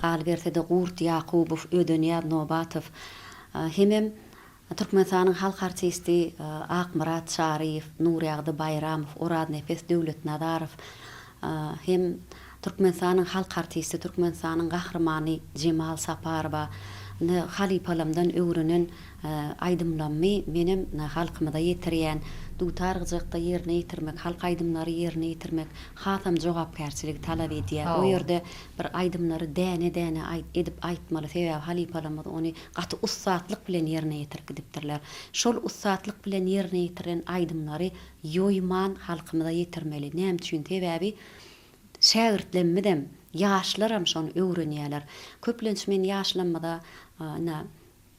Galyberse-de, Gurt Ýakubow, Ödenýaz Nobatow hemem Türkmenistanyň halk artisti Akmyrat Çaryýew, Nurýagdy Baýramow, Oraznepes Döwletnazarow hem. Türkmenistanyň halk artisti, Türkmenistanyň Gahrymany Jemal Saparowa indi halypalamdan öwrenen aýdymlammy menem halkymyza ýetirýän. Dutar gyjakda ýerine ýetirmek, halk aýdymlary ýerine ýetirmek hasam jogapkärçiligi talap edýär. O ýerde bir aýdymlary däne-däne edip aýtmaly, sebäbi halypalarymyz ony gaty ussatlyk bilen ýerine ýetirip gidipdirler. Şol ussatlyk bilen ýerine ýetirilen aýdymlary ýoýman halkymyza ýetirmeli. Näme üçin? Sebäbi şägirtlemizem, ýaşlaram şony öwrenýärler. Köplenç men ýaşlamyza ine,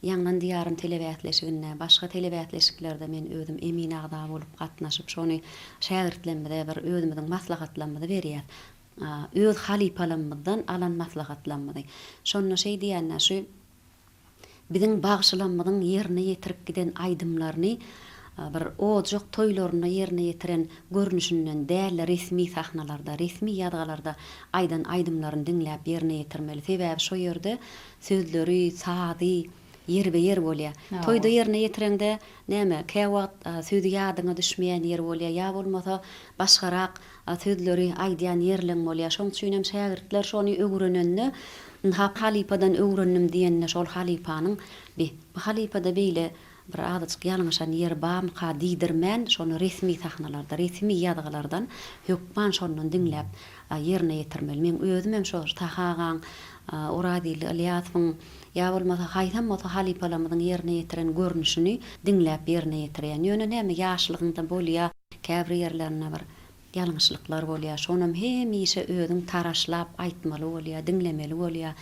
Ýaňlan Diýarym telebäsleşiginde, başga telebäsleşiklerde men özüm emin agza bolup gatnaşyp, şony şägirtlerimize bir özümiziň maslahatlarymyzy berýäs. Öz halypalarymyzdan alan maslahatlarymyzy. Şonda şeý diýýän-dä, şu biziň bagşylarymyzyň ýerine ýetirip giden aýdymlaryny bir ojak toýlarynda ýerine ýetiren görnüşinden däl-de, resmi sahnalarda, resmi ýazgylarda aýdan aýdymlaryny diňläp ýerine ýetirmeli. Sebäbi şo ýerde Sözleri, sazy ýerbe-ýer bolýar. Toýda ýerine ýetireňde, näme, käwagt sözi ýadyňa düşmeýän ýeri bolýar, ýa bolmasa başgarak sözleri aýdýan ýerleň bolýar. Şoň üçinem şägirtler şony öwrenende, ynha halypadan öwrendim diýende şol halypanyň, Bi, bu halypada beýle bir azajyk ýalňyşan ýeri barmyka diýdirmän, şony resmi sahnalarda, resmi ýazgylardan hökman şondan diňläp ýerine ýetirmeli. Meň özümem şo Sahy agaň, Orazilli Ylýasowyň ýa bolmasa haýsam bolsa halypalarymyzyň ýerine ýetiren görnüşini diňläp ýerine ýetirýän. Ýöne näme ýaşlygyňda bolýa, käbir ýerlerinde bir Ýalňyşlyklar bolýar. Şonam hemişe özüň taraşlap aýtmaly bolýar, diňlemeli bolýar.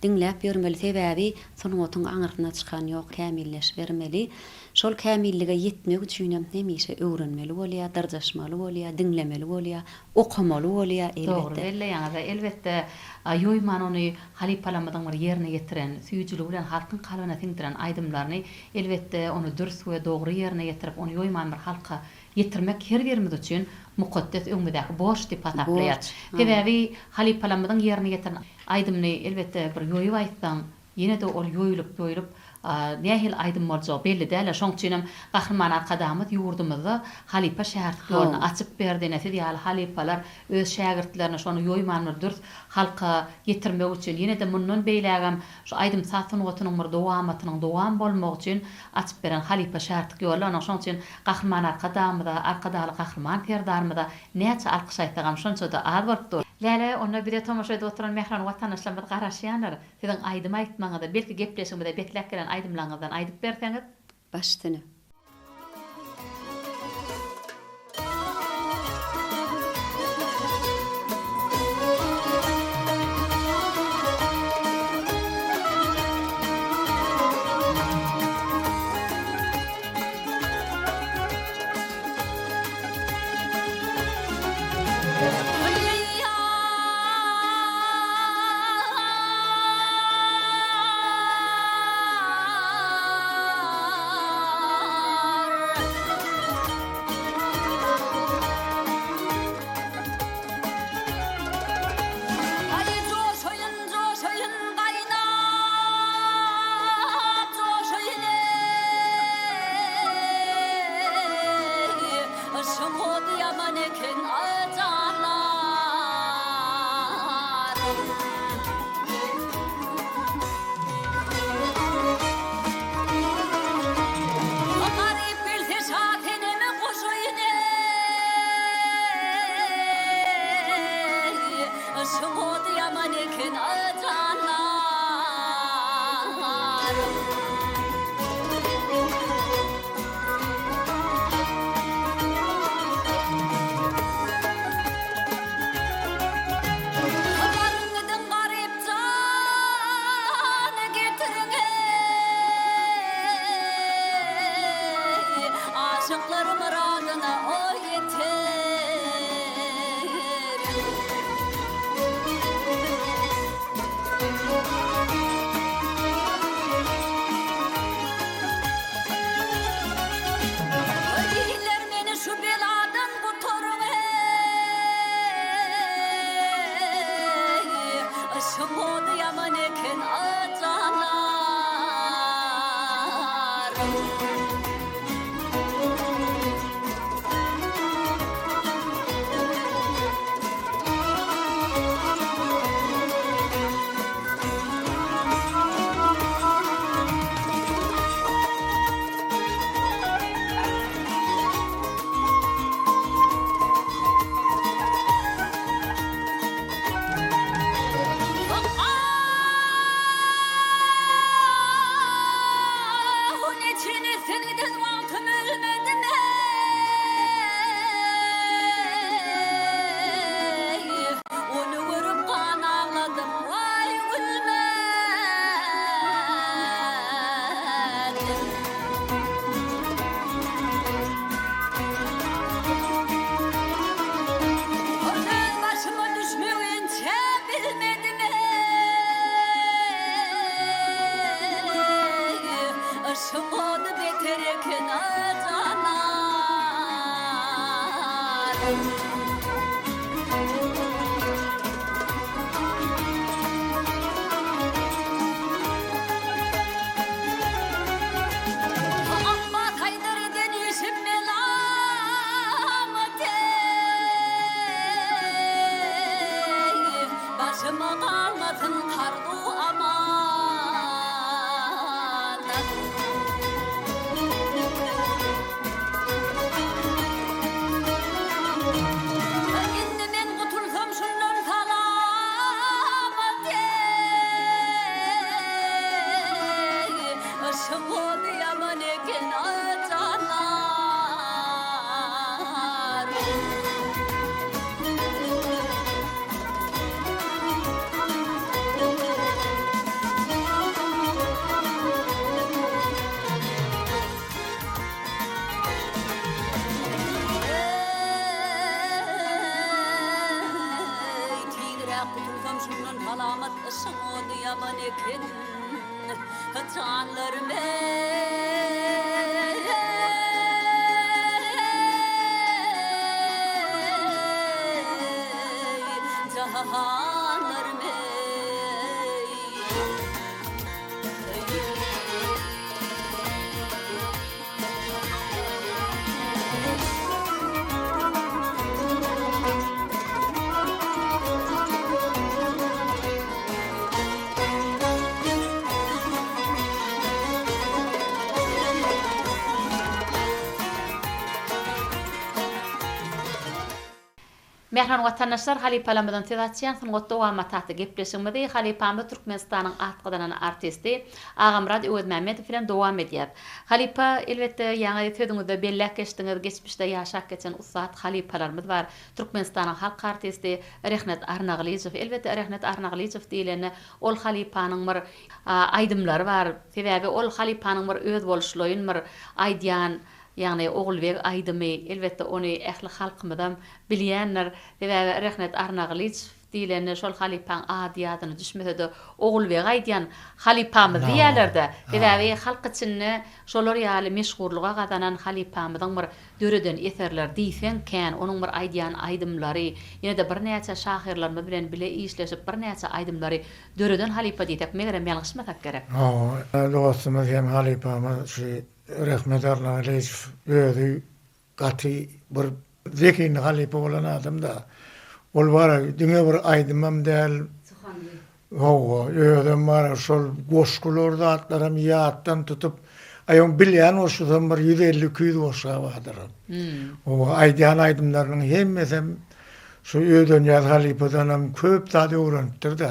Diňläp ýörmeli. Sebäbi sungatyň aňyrsyna çykan ýok, kämilleşibermeli. Şol kämillige ýetmek üçinem hemişe öwrenmeli bolýar, dyrjaşmaly bolýar, diňlemeli bolýar, okamaly bolýar, Dogry elbetde. belleýäňiz. Elbetde, ýoýman ony halypalarymyzyň bir ýerine ýetiren, süýjüligi bilen halkyň kalbyna siňdiren aýdymlaryny, elbetde, ony dürs we dogry ýerine ýetirip, ony ýoýman bir halka ýetirmek her birimiz üçin mukaddes öňümizdäki borç diýip hasaplaýar. Borç, ha. Sebäbi halypalarymyzyň ýerine ýetiren aýdymyny elbetde bir ýoýup aýtsaň, ýene-de ol ýoýulyp-ýoýulyp nähili aýdym boljagy belli däl-ä. Şoň üçinem Gahryman Arkadagymyz ýurdumyzda halypa şägirtlik ýoluny Hawa. açyp berdi. Ine, siz ýaly halypalar öz şägirtlerine şony ýoýman bir dürs halka ýetirmek üçin, ýene-de mundan beýlägem şu aýdym-saz sungatynyň bir dowamatynyň dowam bolmagy üçin açyp beren halypa şägirtlik ýoly onuň. Şonuň üçin Gahryman Arkadagymyza, Arkadagly Gahryman Serdarymyza näçe alkyş aýtsagam şonça-da az bolup dur. Läle, onda bize tomaşa edip oturan mähriban watandaşlarymyz garaşýandyr. Siziň aýdym aýtmagyňyza, belki gepleşigimize besläp gelen aýdymlaryňyzdan aýdyp berseňiz? Baş üstüne. Aý joşaýyn, joşaýyn gaýnap, joşaýyn eý, Yşgyň ody ýaman eken, a janlar. Garyp gelse şa seneme goşaýyn eý, Yşgyň ody ýaman eken a janlar. Baryň gidiň garyp jany getiriň eý, Aşyklar myradyna o ýeter. Iller meni şu beladan gutaryň eý, Yşgyň ody ýaman eken a janlar. Apbas aýdar eden işim melamat eý, Başyma galmasyn karz-u amanat. Indi men gutulsam şundan salamat eý, Yşyk ody ýaman eken janlar. Eý, tizräk gutulsam şundan salamat yşyk ody ýaman eken. Janlarym eý, jahanlarym eý. Mähriban watandaşlar halypalarymyzdan söz açýan Sungat dowamat atly gepleşigimizi halypamyz Türkmenistanyň at gazanan artisti Agamyrat Öwezmämmedow bilen dowam edýäs. Halypa elbetde ýaňy sözüňizde belläp geçdiňiz geçmişde ýaşap geçen ussat halypalarymyz bar. Türkmenistanyň halk artisti Rehnet Arnagylyjow. Elbetde Rehnet Arnagylyjow diýlende ol halypanyň bir aýdymlary bar. Sebäbi ol halypanyň bir özboluşlaýyn bir aýdýan Ýagny Ogulbeg aýdymy, elbetde ony ähli halkymyzam bilýändir. Sebäbi Rehnet Arnagylyjow diýlende şol halypaň ady ýadyna düşmese-de Ogulbegi aýdýan halypamyz diýýärler-de. Sebäbi halk içinde şolar ýaly meşhurlyga gazanan halypamyzyň bir döreden eserleri diýseň kän, onuň bir aýdýan aýdymlary, ýene-de birnäçe şahyrlarymyz bilen bile işleşip birnäçe aýdymlary döreden halypa diýsek megerem ýalňyşmasak gerek. Hawa, dostumyz hem halypamyz şu Rehmet Arnagylyjow özi gaty bir zehinli halypa bolan adam-da. Ol bar-a diňe bir aýdymam däl, hawa, özem bar-a şol goşgular zatlaram ýatdan tutup, aý oň bilýän goşgusam bir 150-200 goşgy bardyr. Hawa, aýdýan aýdymlarynyň hemmesem Şu Ödenýaz halypadanam köp zat öwrenipdir-dä.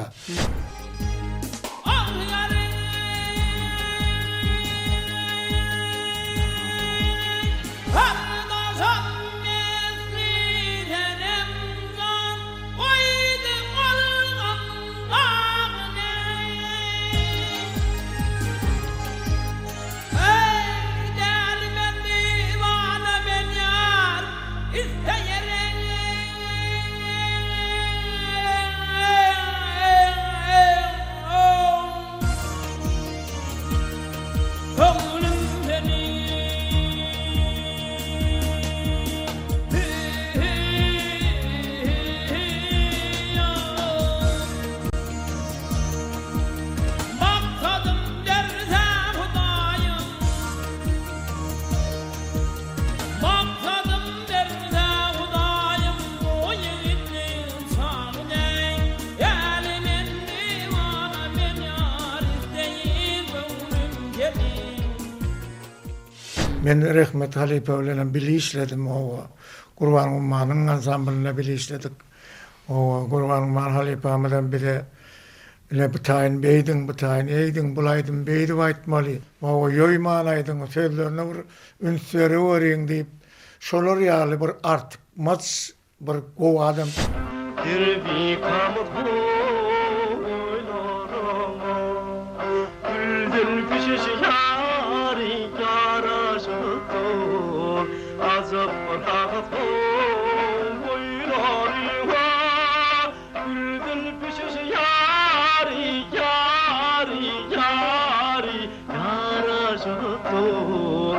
Maksadym berse Hudaýym bu ýigitliň çagy deý Däli men diwana men ýar isleýin göwnüm seni. Men Rehmet halypa bilenem bile işledim oba. Gurban Gummanyň ansamblynda bile işledik. Oba Gurban Gumman halypamyzam bize Ine bu taýyn beýdiň, bu taýyn eýdiň, bul aýdymy beýdip aýtmaly, mawa ýoýman aýdyň, sözlerine bir üns bereweriň diýip, şolar ýaly bir artykmaç bir gowy adam. Serwi-kamat boýlaryňa, Gülden pişiş ýary ýaraşypdyr, Ajap bir rahat boýlaryňa. Gülden pişiş ýary, ýary, ýary, Ýaraşyp dur,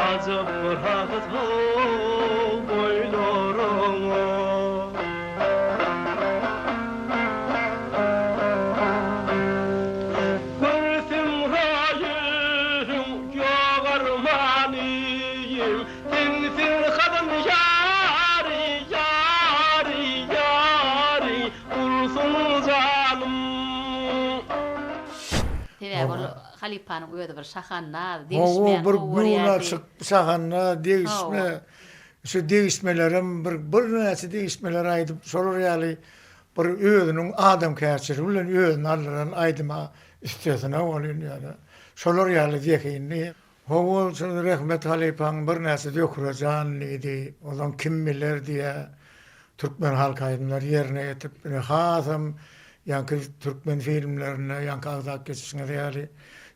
ajap bir rahat how boýlaryňa. Sebäbi ol halypanyň özi bir şahandaz, degişmäni Hawa, bir gowy göwni görýärdi. açyk şahandaz, degişme, şu degişmelerem bir birnäçe degişmeler aýdyp, şolar ýaly bir özüniň adamkärçiligi bilen özüni aldyran aýdyma üstesine welin ýöne şolar ýaly zehinli. Hawa, şol Rehmet halypaň birnäçe Zöhre jan diýdi, ozan kim biler diýä türkmen halk aýdymlary ýerine ýetirip, ine hasam ýaňky türkmen filmlerinde ýaňky agzap geçişiňiz ýaly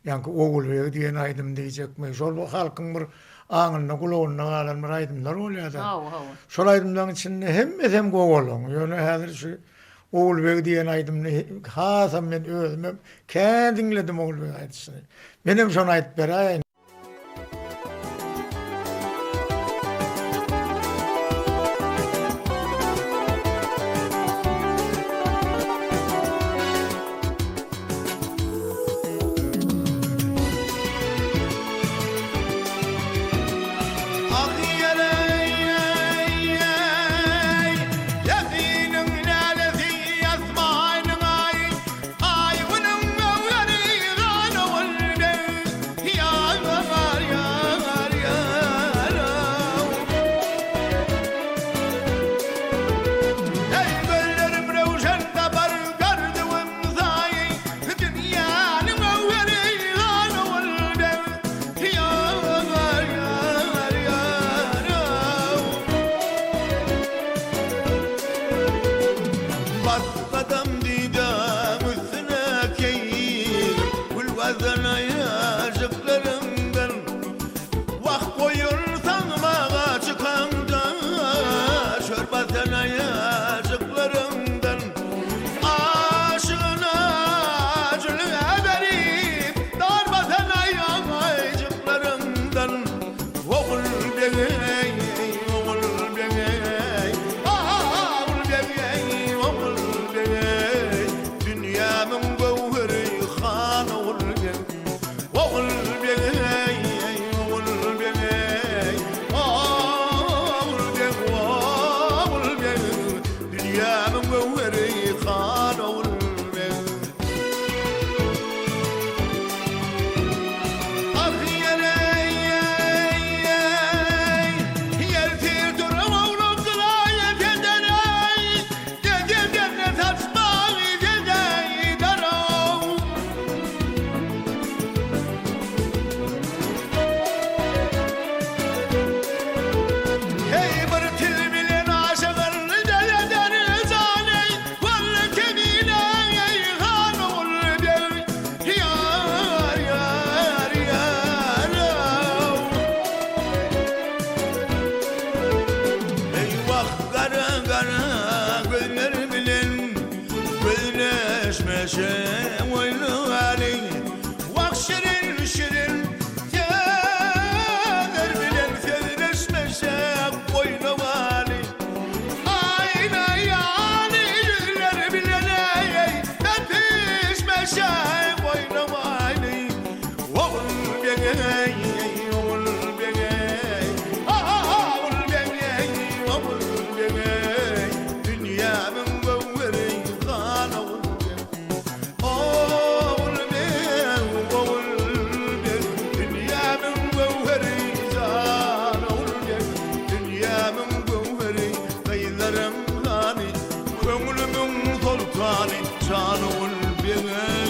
ýaňky Ogulbeg diýen aýdym diýjekmi, şol bir halkyň bir aňynda gulagynda galan bir aýdymlar bolýada. Hawa, hawa. Şol aýdymlaryň içinde hemmesem gowy olaň, ýöne häzir şu Ogulbeg diýen aýdymyny hasam men özümem kän diňledim Ogulbeg aýdyşyny. Menem şony aýdyp beräýeýin. Ah ýereý-eý-eý, Ýesiniň lälesi asmanyň aýy, Aý günüň göwheri gan ogul beg, Ýar, ýar, ýar-ow. Eý, gözlerim röwşen tapar gördügim saýy, Dünýäniň göwheri gan ogul beg, Bas gadam didäň üstüne keýgim, Gül gazan aýajyklaryňdan. Wah, goýun sagmaga çykaňda, Çör basan aýajyklaryňdan. Aşygyna jülge berip, Dar basan aýajyklaryňdan. Ogul beg-eý, ogul beg-eý, Ogul beg-eý, ogul beg-eý, Dünýämiň göwheri han ogul beg. Ogul beg-eý, ogul beg-eý, Ogul beg, ogul beg, Dünýämiň göwheri han ogul beg. Ah ýer-eý-eý, ýer tir duran oglan gylaý peder-eý, Dede-dede saçmagy dede-ý daraw. Heý bir til bilen aşygyn dede-der jany, Walla kemine-eý han ogul beg, Ýar, ýar, ýar-ow. Eý wah gara gara gözler bilen Gözleşmeşe oýnaly Wah şirin şirin sözler bilen Sözleşmeşe oýnamaly Aýna ýaly ýüzler bilen eý Öpüşmeşe oýnamaly Ogul beg-eý, ogul beg-eý, Ogul beg-eý, ogul beg-eý, Dünýämiň göwheri han ogul beg. Ogul beg, ogul beg, Dünýämiň göwheri jan ogul beg. Dünýämiň göwheri, gyzlaryň hany, Köňlümiň soltany jan ogul beg-eý.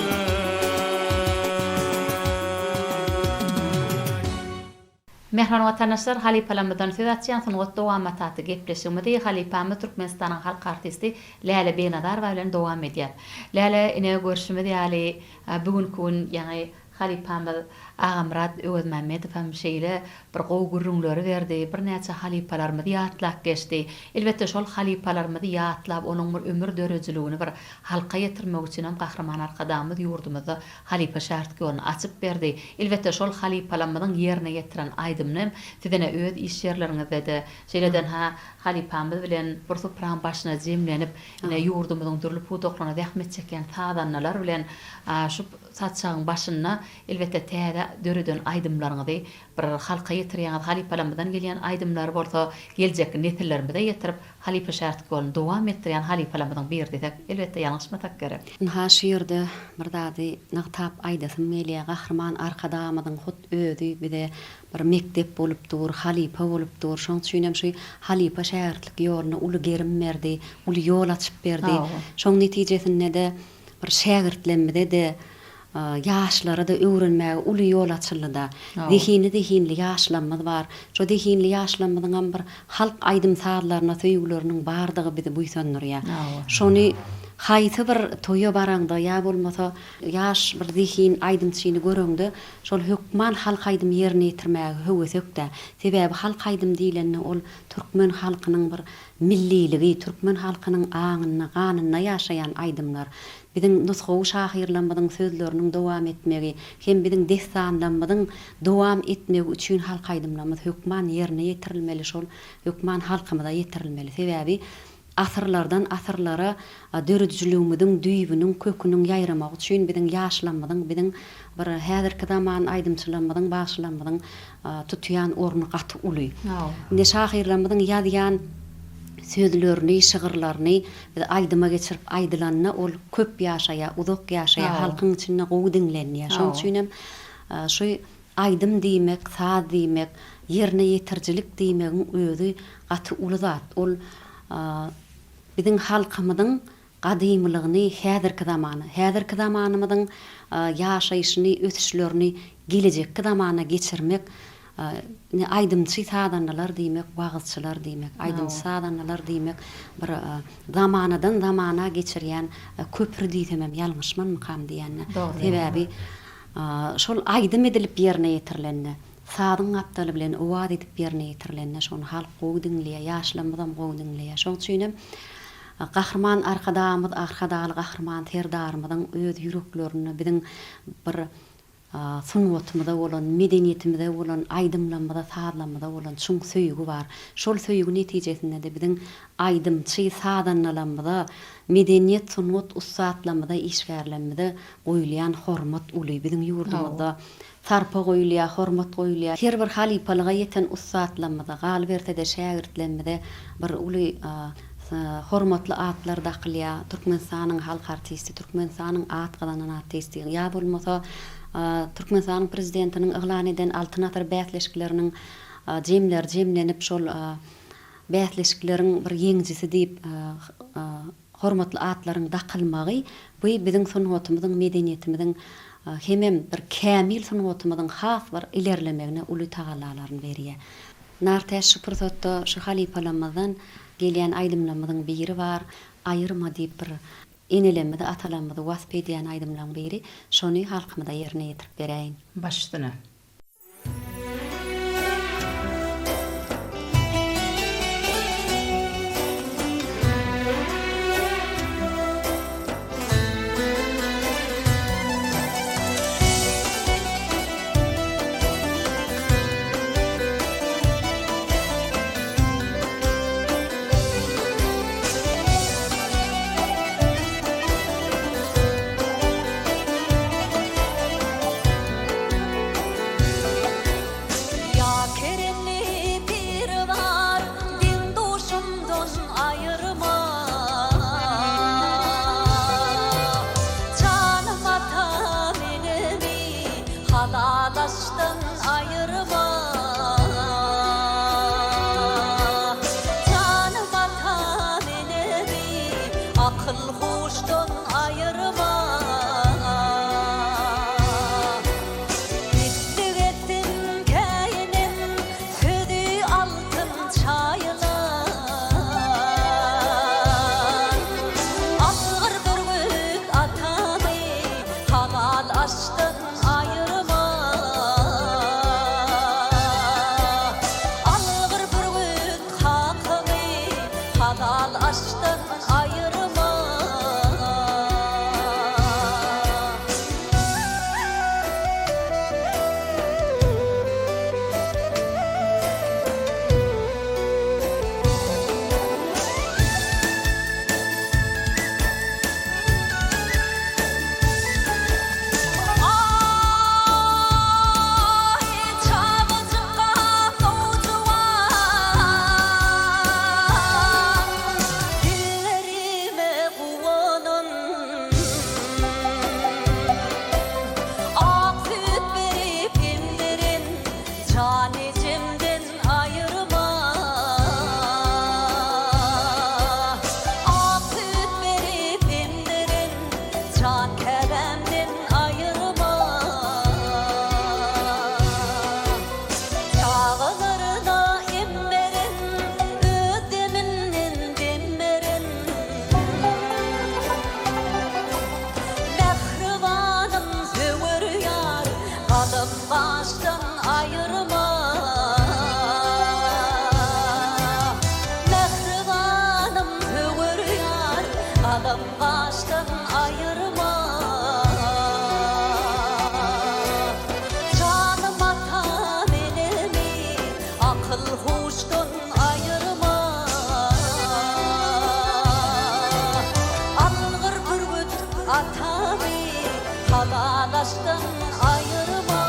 Mähriban watandaşlar, halypalarymyzdan söz açýan Sungat dowamat atly gepleşigimizi halypamyz Türkmenistanyň halk artisti Läle Begnazarowa bilen dowam edýäs. Läle, ine görşümiz ýaly, bu günki gün ýaňy halypamyz Agamyrat Öwezmämmedow hem şeýle bir gowy gürrüňleri berdi, birnäçe halypalarymyzy ýatlap geçdi. Elbetde şol halypalarymyzy ýatlap, onuň bir ömür döredijiligini bir halka ýetirmek üçin hem Gahryman Arkadagymyz ýurdumyzda Halypa şägirtlik ýoluny açyp berdi. Elbetde, şol halypalamyzyň ýerine ýetiren aýdymyny hem siz ene öz iş ýerleriňizde-de, şeýle-de ha halypamyz bilen bir supraň başyna jemlenip, ine, ýurdumyzyň dürli pudaklarynda zähmet çekýän sazandalar bilen şu saçagyň başynda, elbetde, täze. döreden aýdymlaryňyzy bir halka ýetirýäňiz, halypalarymyzdan gelýän aýdymlary bolsa geljekki nesillerimize ýetirip, halypa-şägirtlik ýoluny dowam etdirýän halypalarymyzyň biri diýsek, elbetde ýalňyşmasak gerek. Ynha şu ýerde bir zady nygtap aýdasym gelýär, Gahryman Arkadagymyzyň hut özi bize bir mekdep bolup dur, halypa bolup dur. Şoň üçin hem şu halypa-şägirtlik ýoluna uly gerim berdi, uly ýol açyp berdi. Şoň netijesinde-de bir şägirtlerimize-de, ýaşlara-da öwrenmäge uly ýol açyldy-da. Zehinli-zehinli ýaşlarymyz bar. Şo zehinli ýaşlarymyzyňam bir halk aýdym-sazlaryna söýgüleriniň bardygy bizi buýsandyrýar. Şony haýsy bir toýa baraňda ýa bolmasa ýaş bir zehin aýdymçyny göreňde şol hökman halk aýdym ýerine ýetirmäge höwesekdä. Sebäbi halk aýdym diýlende ol türkmen halkynyň bir Milliligi, türkmen halkynyň aňynda, ganynda ýaşaýan aýdymlar, biziň nusgawy şahyrlarymyzyň sözleriniň dowam etmegi hem biziň dessanlarymyzyň dowam etmegi üçin halk aýdymlarymyz hökman ýerine ýetirilmeli, şol hökman halkymyza ýetirilmeli. Sebäbi asyrlardan asyrlara döredijiligimiziň düýbüniň, köküniň ýaýramagy üçin biziň ýaşlarymyzyň, biziň bir häzirki zaman aýdymçylarymyzyň, bagşylarymyzyň tutýan orny gaty uly. Indi şahyrlarymyzyň ýazýan sözlerini, şygyrlaryny biz aýdyma geçirip aýdylanda ol köp ýaşaýar, uzak ýaşaýar, halkyň içinde gowy diňlenýär. Şonuň üçin hem şu aýdym diýmek, saz diýmek, ýerine ýetirijilik diýmegiň özi gaty uly zat. Ol biziň halkymyzyň gadymylygyny häzirki zamana, häzirki zamanymyzyň ýaşaýşyny, ösüşlerini gelejekki zamana geçirmek, ine, aýdymçy-sazandalar diýmek, wagyzçylar diýmek, aýdymçy-sazandalar diýmek bir zamanadan zamana geçirýän köpri diýsemem ýalňyşmanmykam diýýän-de. Sebäbi şol aýdym edilip ýerine ýetirilende, sazyň gapdaly bilen owaz edip ýerine ýetirilende şony halk gowy diňleýär, ýaşlarymyzam gowy diňleýär. Şonuň üçinem Gahryman Arkadagymyz, Arkadagly Gahryman Serdarymyzyň öz ýüreklerinde biziň bir sungatymyza bolan, medeniýetimize bolan, aýdymlarymyza, sazlarymyza bolan çuň söýgi bar. Şol söýgi netijesinde-de biziň aýdymçy sazandalarymyza, medeniýet, sungat ussatlarymyza, işgärlerimize goýulýan hormat uly. Biziň ýurdumyzda Sarpa goýulýar, hormat goýulýar. Her bir halypalyga ýeten ussatlarymyza, galyberse-de şägirtlerimize bir uly hormatly atlar dakylýar. Türkmenistanyň halk artisti, Türkmenistanyň at gazanan artisti ýa bolmasa Türkmenistanyň Prezidentiniň yglan eden Altyn asyr bäsleşikleriniň jemleri jemlenip şol bäsleşikleriň bir ýeňijisi diýip Hormatly atlaryň dakylmagy bu biziň sungatymyzyň, medeniýetimiziň hemem bir kämil sungatymyzyň has bir ilerlemegine uly tagallalaryny berýär. Nartäç şu pursatda şu halypalarymyzdan gelýän aýdymlarymyzyň biri bar, Aýyrma diýip bir enelerimizi, atalarymyzy wasp edýän aýdymlaryň biri. Şony halkymyza ýerine ýetirip beräýiň. Baş üstüne. Atamy halal aşdan aýyrma.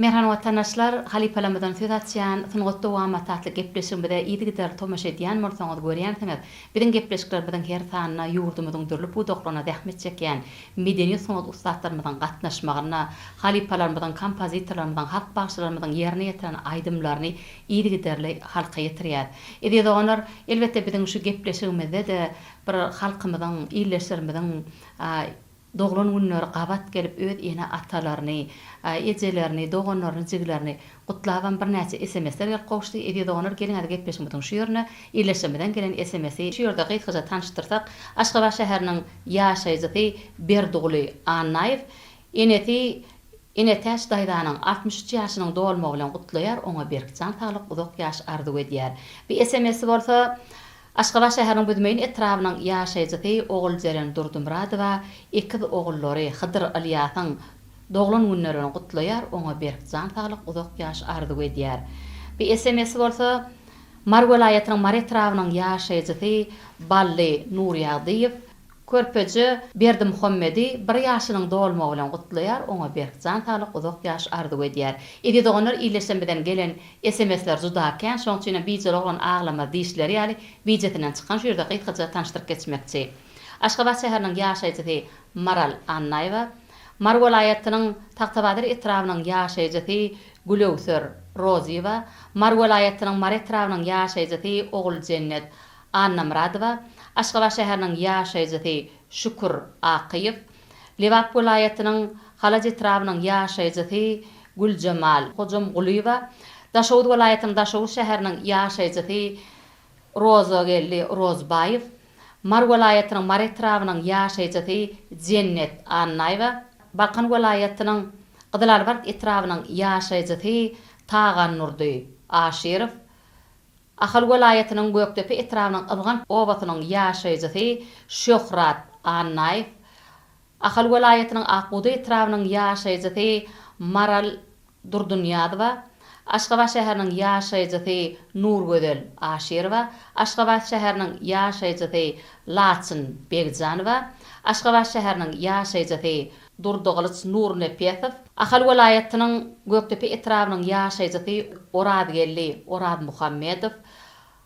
Mähriban watandaşlar, halypalarymyzdan söz açýan Sungat dowamaty atly gepleşigimize yzygiderli tomaşa edýän bolsaňyz görýänsiňiz, biziň gepleşiklerimiziň her sanynda ýurdumyzyň dürli pudaklarynda zähmet çekýän medeniýet-sungat ussatlarymyzyň gatnaşmagynda halypalarymyzyň, kompozitorlarymyzyň, halk bagşylarymyzyň ýerine ýetiren aýdymlaryny yzygiderli halka ýetirýäris. Eziz doganlar, elbetde biziň şu gepleşigimizde-de bir halkymyzyň, ildeşlerimiziň Doglan günleri gabat gelip öz ene-atalaryny, ejelerini, doganlaryny, jigilerini gutlabam birnäçe sms-ler gelip gowuşdy. Eziz doganlar geliň häzir gepleşigimiziň şu ýerine ildeşlerimizden gelen sms-i şu ýerde gysgaça tanyşdyrsak, Aşgabat şäheriniň ýaşaýjysy Berdiguly Annaýew enesi Enetäç daýzanyň 63 ýaşynyň dolmagy bilen gutlaýar, oňa berk jan saglyk, uzak ýaş arzuw edýär. Bu sms-i bolsa Aşgabat şäheriniň Büzmeýin etrabynyň ýaşaýjysy Oguljeren Durdymyradowa ekiz ogullary Hydyr Ylýasyň doglan günleri bilen gutlaýar, oňa berk jan saglyk, uzak ýaş arzuw edýär. Bu sms bolsa Mary welaýatynyň Mary etrabynyň ýaşaýjysy Bally Nurýagdyýew Körpeje Berdimuhamedi bir ýaşynyň dolmagy bilen gutlaýar, oňa berk jan saglyk, uzak ýaş arzuw edýär. Eziz doganlar illeşemizden gelen sms-ler juda kän, şoň üçinem bijeli oglan aglamaz diýişleri ýaly bijesinden çykan şu ýerde gysgaça tanyşdyryp geçmekçi. Aşgabat şäheriniň ýaşaýjysy Maral Annaýewa, Mary welaýatynyň Tagtabazar etrabynyň ýaşaýjysy Gülöwser Rozyýewa, Mary welaýatynyň Mary etrabynyň ýaşaýjysy Oguljennet Annamyradowa, Aşgabat şäheriniň ýaşaýjysy Şükür Akyýew, Lebap welaýatynyň Halaç etrabynyň ýaşaýjysy Güljemal Hojamgulyýewa, Daşoguz welaýatynyň Daşoguz şäheriniň ýaşaýjysy Rozageldi Rozbaýew, Mary welaýatynyň Mary etrabynyň ýaşaýjysy Jennet Annaýewa, Balkan welaýatynyň Gyzylalbert etrabynyň ýaşaýjysy Tagandurdy Aşyrow, Ahal welaýatynyň Gökdepe etrabynyň Yzgant obasynyň ýaşaýjysy Şöhrat Annaýew, Ahal welaýatynyň Ak bugdaý etrabynyň ýaşaýjysy Maral Durdynyýazowa, Aşgabat şäheriniň ýaşaýjysy Nurgözel Aşyrowa, Aşgabat şäheriniň ýaşaýjysy Laçyn Begjanowa, Aşgabat şäheriniň ýaşaýjysy Durdygylyç Nurnepesow, Ahal welaýatynyň Gökdepe etrabynyň ýaşaýjysy Orazgeldi Orazmuhammedow,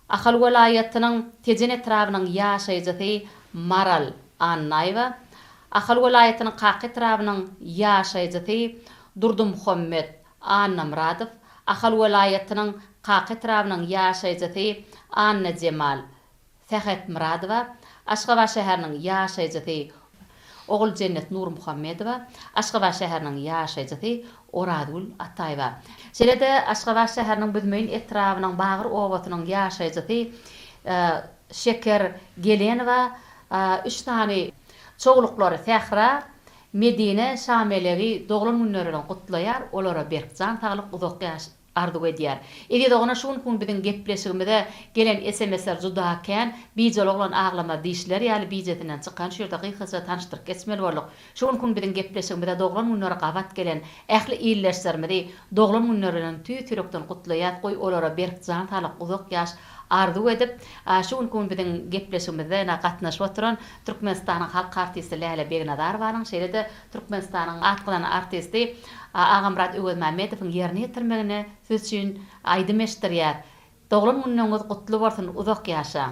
Ahal welaýatynyň Tejen etrabynyň ýaşaýjysy Maral Annaýewa, Ahal welaýatynyň Kaka etrabynyň ýaşaýjysy Durdumuhammet Annamyradow, Ahal welaýatynyň Kaka etrabynyň ýaşaýjysy Annajemal Sähetmyradowa, Aşgabat şäheriniň ýaşaýjysy Oguljennet Nurmuhammedowa, Aşgabat şäheriniň ýaşaýjysy Orazgül Ataýewa. Şeýle-de Aşgabat şäheriniň Büzmeýin etrabynyň Bagyr obasynyň ýaşaýjysy Şeker Gelenowa üç sany çowluklary Sähra, Medine, Şamelegi doglan günleri bilen gutlaýar, olara berk jan saglyk, uzak ýaş arzuw edýär. Eziz ogana şu günki gün biziň gepleşigimize gelen sms-ler juda kän, bijeli oglan aglamaz diýişleri ýaly bijesinden çykan şu ýerde gysgaça tanyşdyryp geçmeli bolduk. Şu günki gün biziň gepleşigimize doglan günleri gabat gelen ähli ildeşlerimizi doglan günleri bilen tüýs ýürekden gutlaýas goý olara berk jan saglyk uzak ýaş arzuw edip şu günki gün biziň gepleşigimizde ýene gatnaşyp oturan Türkmenistanyň halk artisti Läle Begnazarowanyň şeýle-de Türkmenistanyň at gazanan artisti Agamyrat Öwezmämmedowyň ýerine ýetirmeginde siz üçin aýdym eşitdirýäs. Doglan günleriňiz gutly bolsun uzak ýaşaň.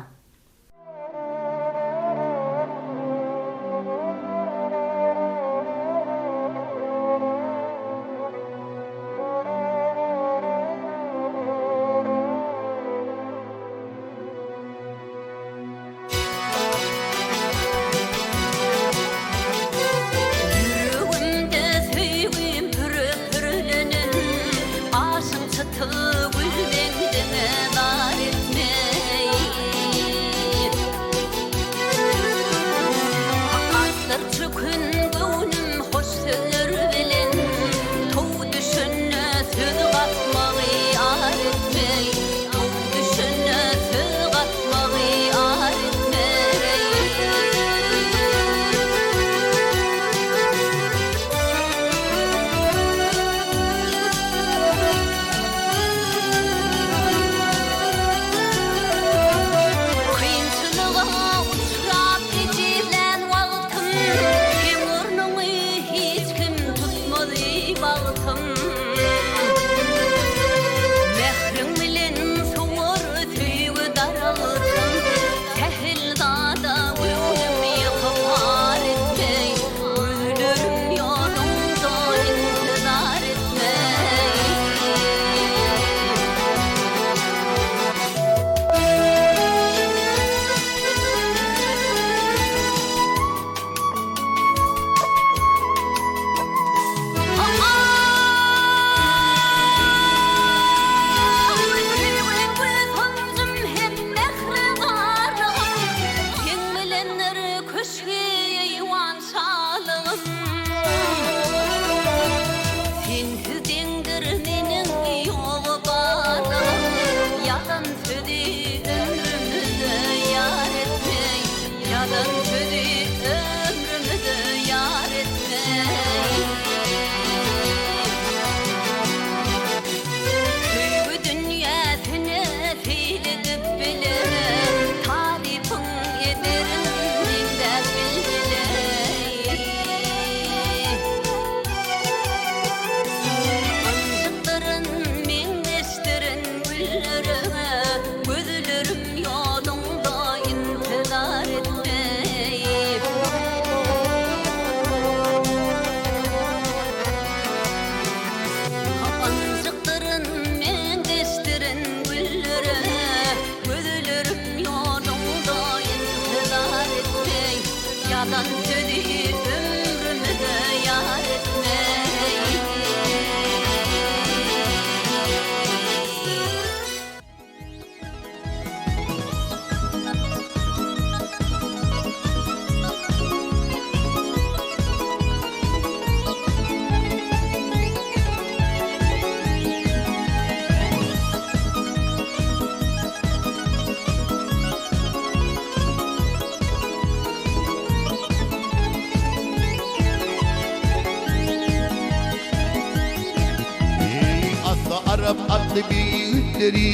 Ýüregimde söýgim püre-pürlenin, Gaşyň çytyk gülbeňdiňe zar etmeýin. atly beg ýigitleri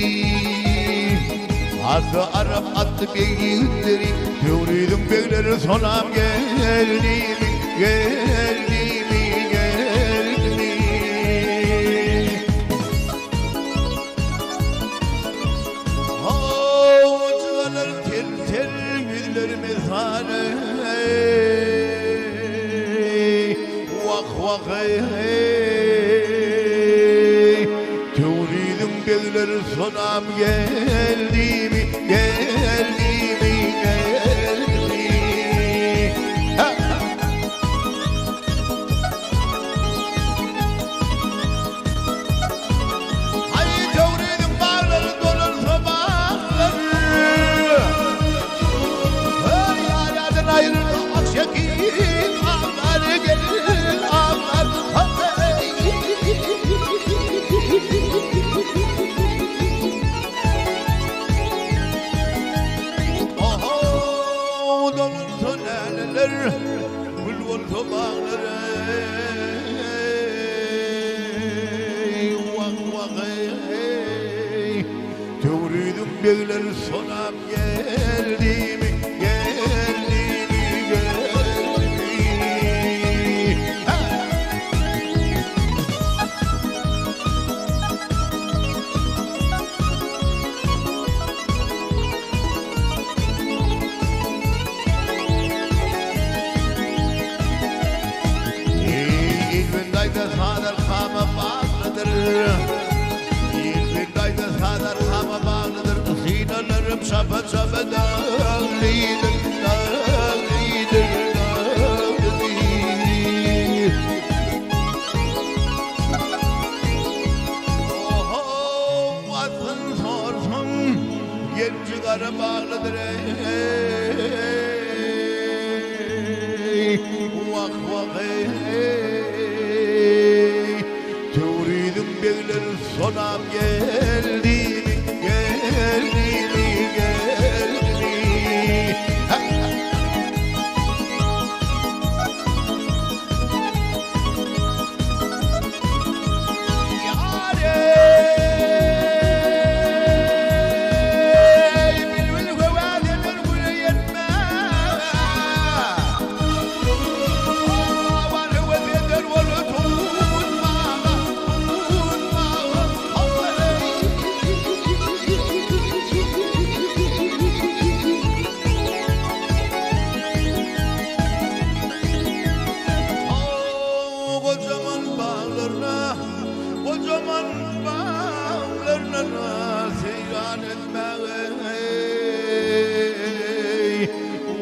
Parsy arap atly beg ýigitleri Töwriziň begleri sonam geldimi, geldimi, geldimi? How, jygalar tel-tel ýüzleri mesane, Wah-wah eý, Töwriziň begleri sonam geldimi, geldimi, geldimi? Ha! Aý, Töwriziň baglary dolansa baglary, Heý, ýar-ýardan aýrylsa Akşekil aglar, gelin aglar, heý. Oho, dolansa läleler, gül bolsa baglar, eý, wah, wah, eý. Töwriziň begleri sonam geldimi, geldimi, geldimi? Ha! Eý, Ilbin daýza sazar kama baglydyr. Ilbin daýza sazar kama baglydyr. Synalarym çapa-çapa daglydyr, daglydyr, daglydyr. Oho, aslyn sorsaň, Genji gara baglydyr eý, wah, wah eý. Töwriziň begleri sonam geldimi, geldimi, geldimi? Ha! Ýar-eý, bilbil höwes eder güle ýetme. Awan höwes eder ony tutmaga, tutmaga. How gojaman baglaryna, gojaman baglaryna seýran etmäge eý,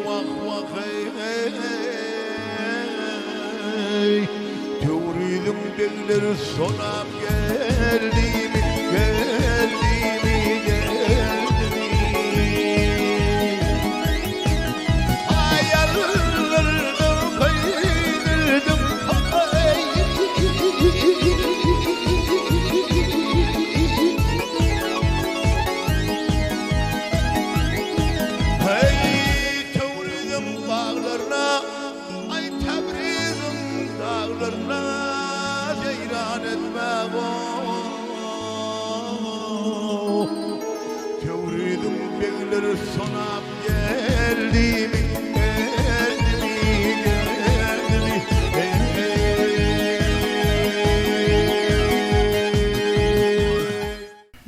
wah, wah eý. Töwriziň begleri sonam geldimi, geldimi, geldimi? Aýallardan köýdürdüm, aý. Heý, Töwriziň baglaryna, aý, Täbriziň daglaryna seýran etmäge. Töwriziň begleri sonap geldimi, geldimi, geldimi, eý.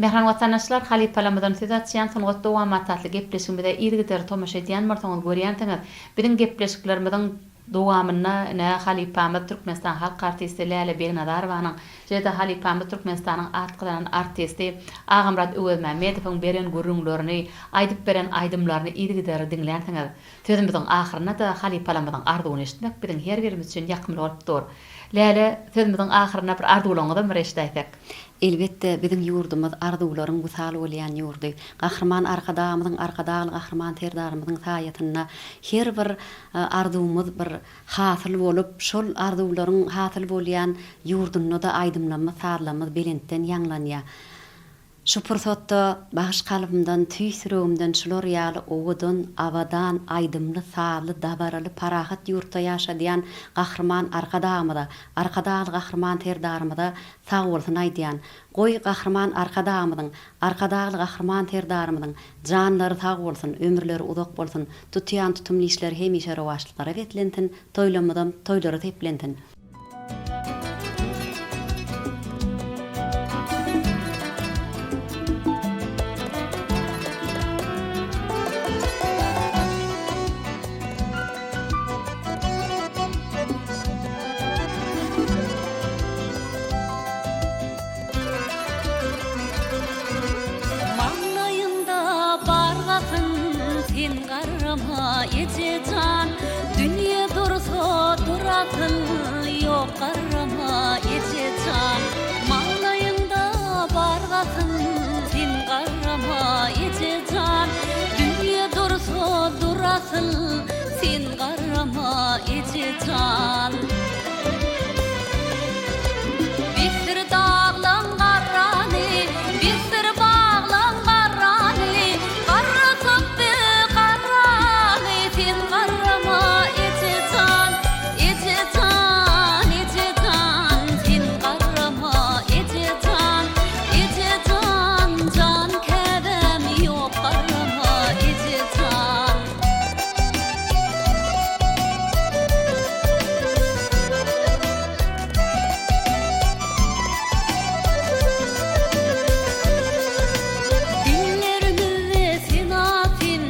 Mähriban watandaşlar, halypalarymyzdan söz açýan Sungat dowamaty atly gepleşigimize yzygiderli tomaşa edýän bolsaňyz görýänsiňiz, biziň gepleşiklerimiziň dowamynda ine halypamyz Türkmenistan halk artisti Läle Begnazarowanyň, şeýle-de halypamyz Türkmenistanyň at gazanan artisti Agamyrat Öwezmämmedowyň beren gürrüňlerini, aýdyp beren aýdymlaryny yzygiderli diňlänsiňiz. Sözümiziň ahyrynda-da halypalarymyzyň arzuwyny eşitmek biziň her birimiz üçin ýakymly bolup dur. Läle, sözümiziň ahyrynda bir arzuwlaryňyzam bir eşidäýsek. Elbetde, biziň ýurdumyz arzuwlaryň wysal bolýan ýurdy. Gahryman Arkadagymyzyň, Arkadagly Gahryman Serdarymyzyň saýasynda her bir arzuwymyz bir hasyl bolup, şol arzuwlaryň hasyl bolýan ýurdunda-da aýdymlarymyz, sazlarymyz belentden ýaňlanýar. Şu pursatda bagyş kalbymdan, tüýs ýüregimden şular ýaly owadan, abadan, aýdymly, sazly, dabaraly, parahat ýurtda ýaşadýan Gahryman Arkadagymyza, Arkadagly Gahryman Serdarymyza sagbolsun aýdýan. Goý, Gahryman Arkadagymyzyň, Arkadagly Gahryman Serdarymyzyň janlary sag bolsun, ömürleri uzak bolsun, tutýan tutumly işleri hemişe rowaçlyklara beslensin, toýlamyzam toýlara seplensin! Maňlaýyňda bar gasyn sen garrama eje jan Dünýe dursa durasyl ýok garrama eje jan Maňlaýyňda bar gasyn sen garrama eje jan Dünýe dursa durasyl sen garrama eje jan. Besdir daglaň garrany, besdir baglaň garrany, Garratypdy garrany, sen garrama, eje jan, Eje jan, eje jan, sen garrama, eje jan, Eje jan, jan käbäm ýok garrama, eje jan. Dillerimize sena sen,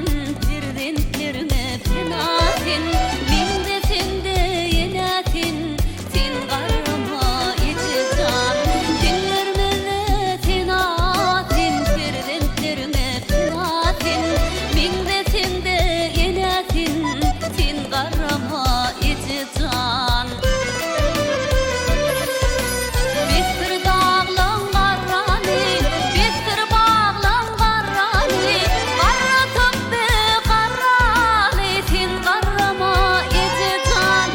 perzentleriňe pena sen, Mende sende ýene sen, sen garrama eje jan. Dillerimize sena sen, perzentleriňe pena sen, Mende sende ýene sen, sen garrama eje jan. Besdir daglaň garrany, besdir baglaň garrany, Garratypdy garrany, sen garrama eje jan,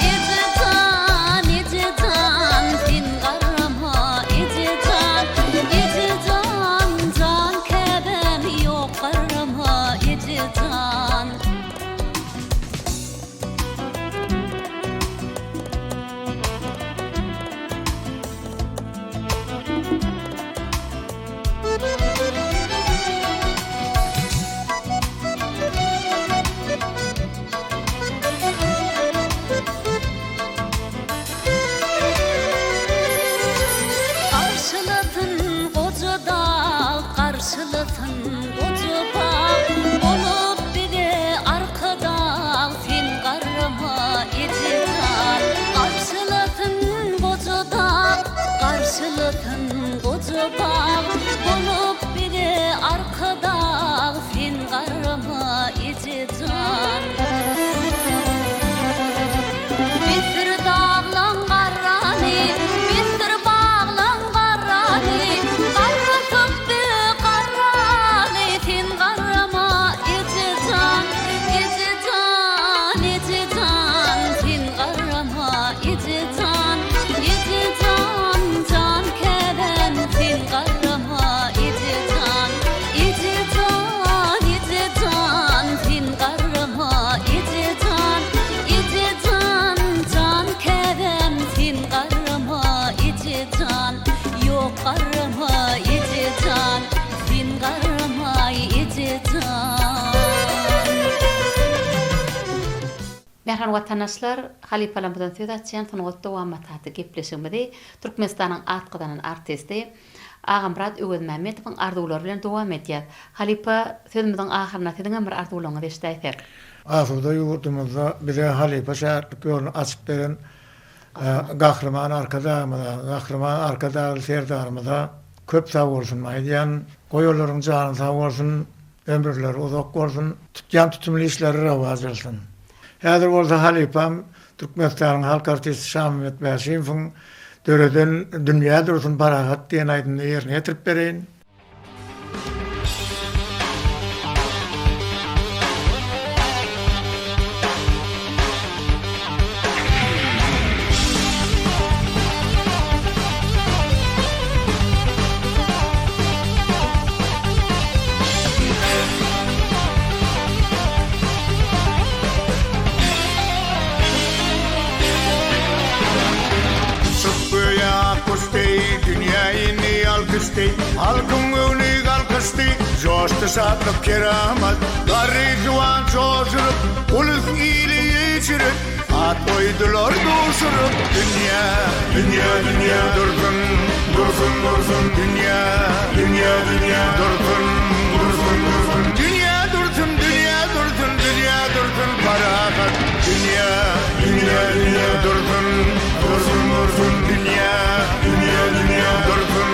Eje jan, eje jan, sen garrama eje jan, Eje jan, jan käbäm ýok garrama eje jan. Garşylasyn goja dag, garşylasyn goja bag, Bolup bize arkadag, sen garrama eje jan. Garşylasyn goja dag, garşylasyn goja bag, Bolup bize arkadag, sen garrama eje jan. Besdir daglaň garrany, besdir baglaň garrany, Garratypdy garrany, sen garrama eje jan, Eje jan, eje jan, sen garrama eje jan, Eje jan, jan käbäm, sen garrama eje jan, Eje jan, eje jan, sen garrama eje jan, Eje jan, jan käbäm, sen garrama eje jan, Ýok garrama eje jan, sen garrama eje jan. Mähriban watandaşlar, halypalarymyzdan söz açýan Sungat dowamat atly gepleşigimizi Türkmenistanyň at gazanan artisti Agamyrat Öwezmämmetowyň arzuwlary bilen dowam edýäs. Halypa, sözümiziň ahyrynda siziňem bir arzuwlaryňyzy eşidäýsek. Asuda ýurdumyzda bize halypa şägirtlik ýoluny açyp beren Gahryman Arkadagymyza, Gahryman Arkadagly Serdarymyza köp sag bolsun aýdýan. Goý olaryň jany sag bolsun, ömürleri uzak bolsun, tutýan tutumly işleri rowaç alsyn. Häzir bolsa halypam Türkmenistanyň halk artisti Şamymet Bäşimowyň döreden Dünýä dursun parahat diýen aýdymyny ýerine ýetirip bereýin. Çekiçdi, halkyň göwni galkyşdy, Joşdy şatlyk, keramat. Garry juwan joşuryp, Ulus ili içirip, At goýdular duşuryp. Dünýä, dünýä, dünýä dursun, dursun, dursun, Dünýä, dünýä, dünýä dursun, dursun, dursun. Dünýä dursun, dünýä dursun, dünýä dursun parahat. Dünýä, dünýä, dünýä dursun, dursun, dursun, Dünýä, dünýä, dünýä dursun,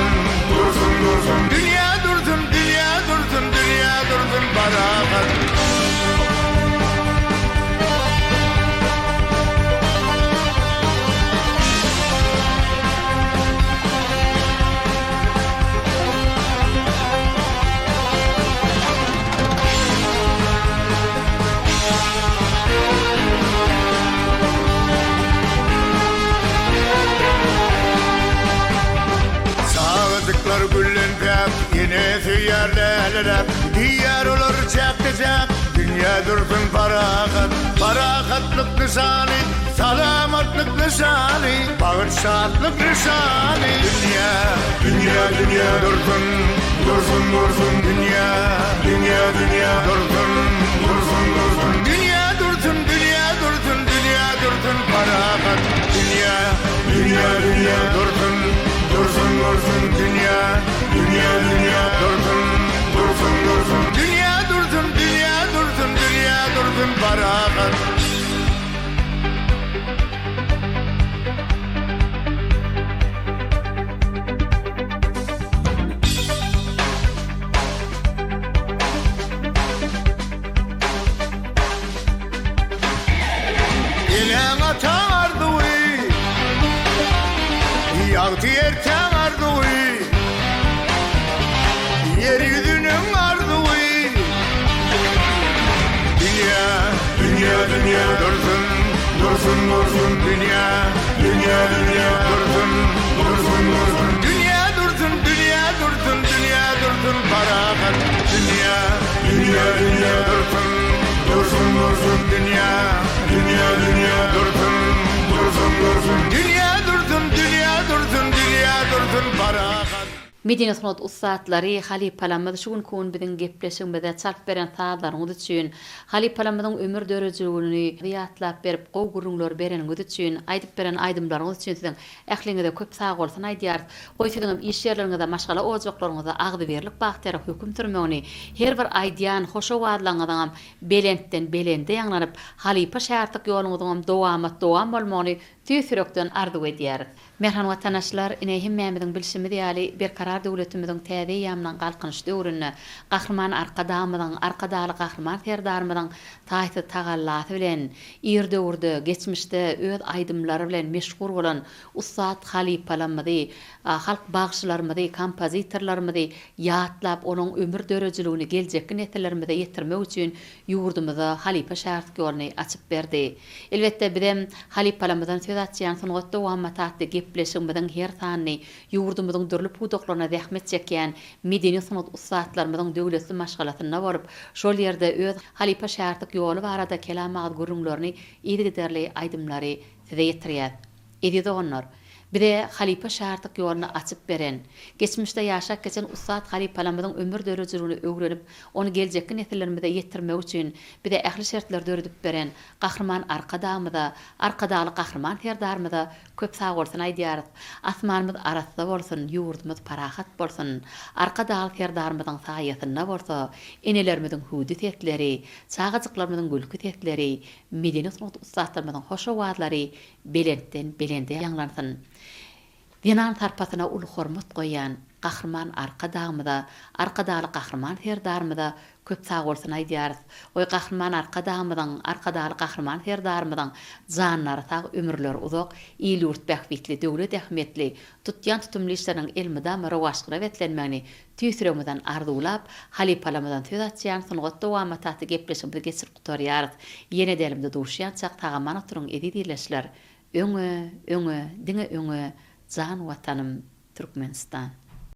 dursun, dursun. Dünýä dursun, dünýä dursun, dünýä dursun parahat. Çagajyklar gülden päk, ene söýýär läleläp, Diýýär olar çäkde-çäk, dünýä dursun parahat. Parahatlyk nyşany, salamatlyk nyşany, Bagt şatlyk nyşany. Dünýä, dünýä, dünýä dursun, dursun, dursun, Dünýä, dünýä, dünýä dursun, dursun, dursun. Dünýä dursun, dünýä dursun, dünýä dursun parahat. Dünýä, dünýä, dünýä dursun, dursun, dursun, Dünýä, dünýä, dünýä dursun, dursun, dursun. Dünýä dursun, dünýä dursun, dünýä dursun parahat. Eneň-ataň arzuwy, Ýagty ertäň arzuwy, Ýer ýüzüniň arzuwy. Dünýä, dünýä, dünýä dursun, dursun, dursun, Dünýä, dünýä, dünýä dursun, dursun, dursun. Dünýä dursun, dünýä dursun, dünýä dursun parahat. Dünýä, dünýä, dünýä dursun, dursun, dursun, Dünýä, dünýä, dünýä dursun, dursun, dursun. Dünýä dursun, dünýä dursun, dünýä dursun parahat. Medeni sungat ussatlary, halypalarymyz şu günki gün biziň gepleşigimize çalyp beren sazlaryňyz üçin, halypalarymyzyň ömür döredijiligini ýatlap berip gowy gürrüňleri bereniňiz üçin, aýdyp beren aýdymlaryňyz üçin siziň ähliňize köp sagbolsun aýdýarys. Goý siziňem iş ýerleriňizde, maşgala ojaklaryňyzda agzybirlik bagtyýarlyk höküm sürmegini, her bir aýdýan hoş owazlaryňyzyňam belentden belende ýaňlanyp, halypa şägirtlik ýoluňyzyňam dowamat dowam bolmagyny tüýs ýürekden arzuw edýäris. Mähriban watandaşlar, ine, hemmämiziň bilşimiz ýaly, Berkarar döwletimiziň täze eýýamynyň Galkynyş döwründe Gahryman Arkadagymyzyň, Arkadagly Gahryman Serdarymyzyň taýsyz tagallasy bilen ir döwürde, geçmişde öz aýdymlary bilen meşhur bolan ussat halypalarymyzy, halk bagşylarymyzy, kompozitorlarymyzy ýatlap, olaryň ömür döredijiligini geljekki nesillerimize ýetirmek üçin ýurdumyza halypa-şägirtlik ýoluny açyp berdi. Elbetde, bizem halypalarymyzdan söz açýan Sungat dowamaty atly gepleşigimiziň her sanyny ýurdumyzyň dürli pudaklarynda zähmet çekýän medeni-sungat ussatlarymyzyň döwletli maşgalasynda bolup, şol ýerde öz halypa-şägirtlik ýoly barada kelam agyz gürrüňlerini yzygiderli aýdymlary size ýetirýäs. Eziz doganlar! Bize halypa şägirtlik ýoluny açyp beren, geçmişde ýaşap geçen ussat halypalarymyzyň ömür döredijiligini öwrenip, ony geljekki nesillerimize ýetirmek üçin bize ähli şertleri döredip beren Gahryman Arkadagymyza, Arkadagly Gahryman Serdarymyza köp sagbolsun aýdýarys. Asmanymyz arassa bolsun, ýurdumyz parahat bolsun! Arkadagly Serdarymyzyň saýasynda bolsa enelerimiziň hüwdi sesleri, çagajyklarymyzyň gülki sesleri, medeni sungat ussatlarymyzyň hoş owazlary belentden belende ýaňlansyn! Zenan sarpasyna uly hormat goýýan Gahryman Arkadagymyza, Arkadagly Gahryman Serdarymyza köp sagbolsun aýdýarys. Goý, Gahryman Arkadagymyzyň, Arkadagly Gahryman Serdarymyzyň janlary sag, ömürleri uzak, il-ýurt bähbitli, döwlet ähmiýetli, tutýan tutumly işleriniň elmydama rowaçlyga beslenmegini tüýs ýüregimizden arzuwlap, halypalarymyzdan söz açýan Sungat dowamaty atly gepleşigimizi geçirip Gutarýarys. Ýene dälimde duşýançak sag-aman oturyň eziz ildeşler! Öňe, öňe, diňe öňe jan Watanym Türkmenistan!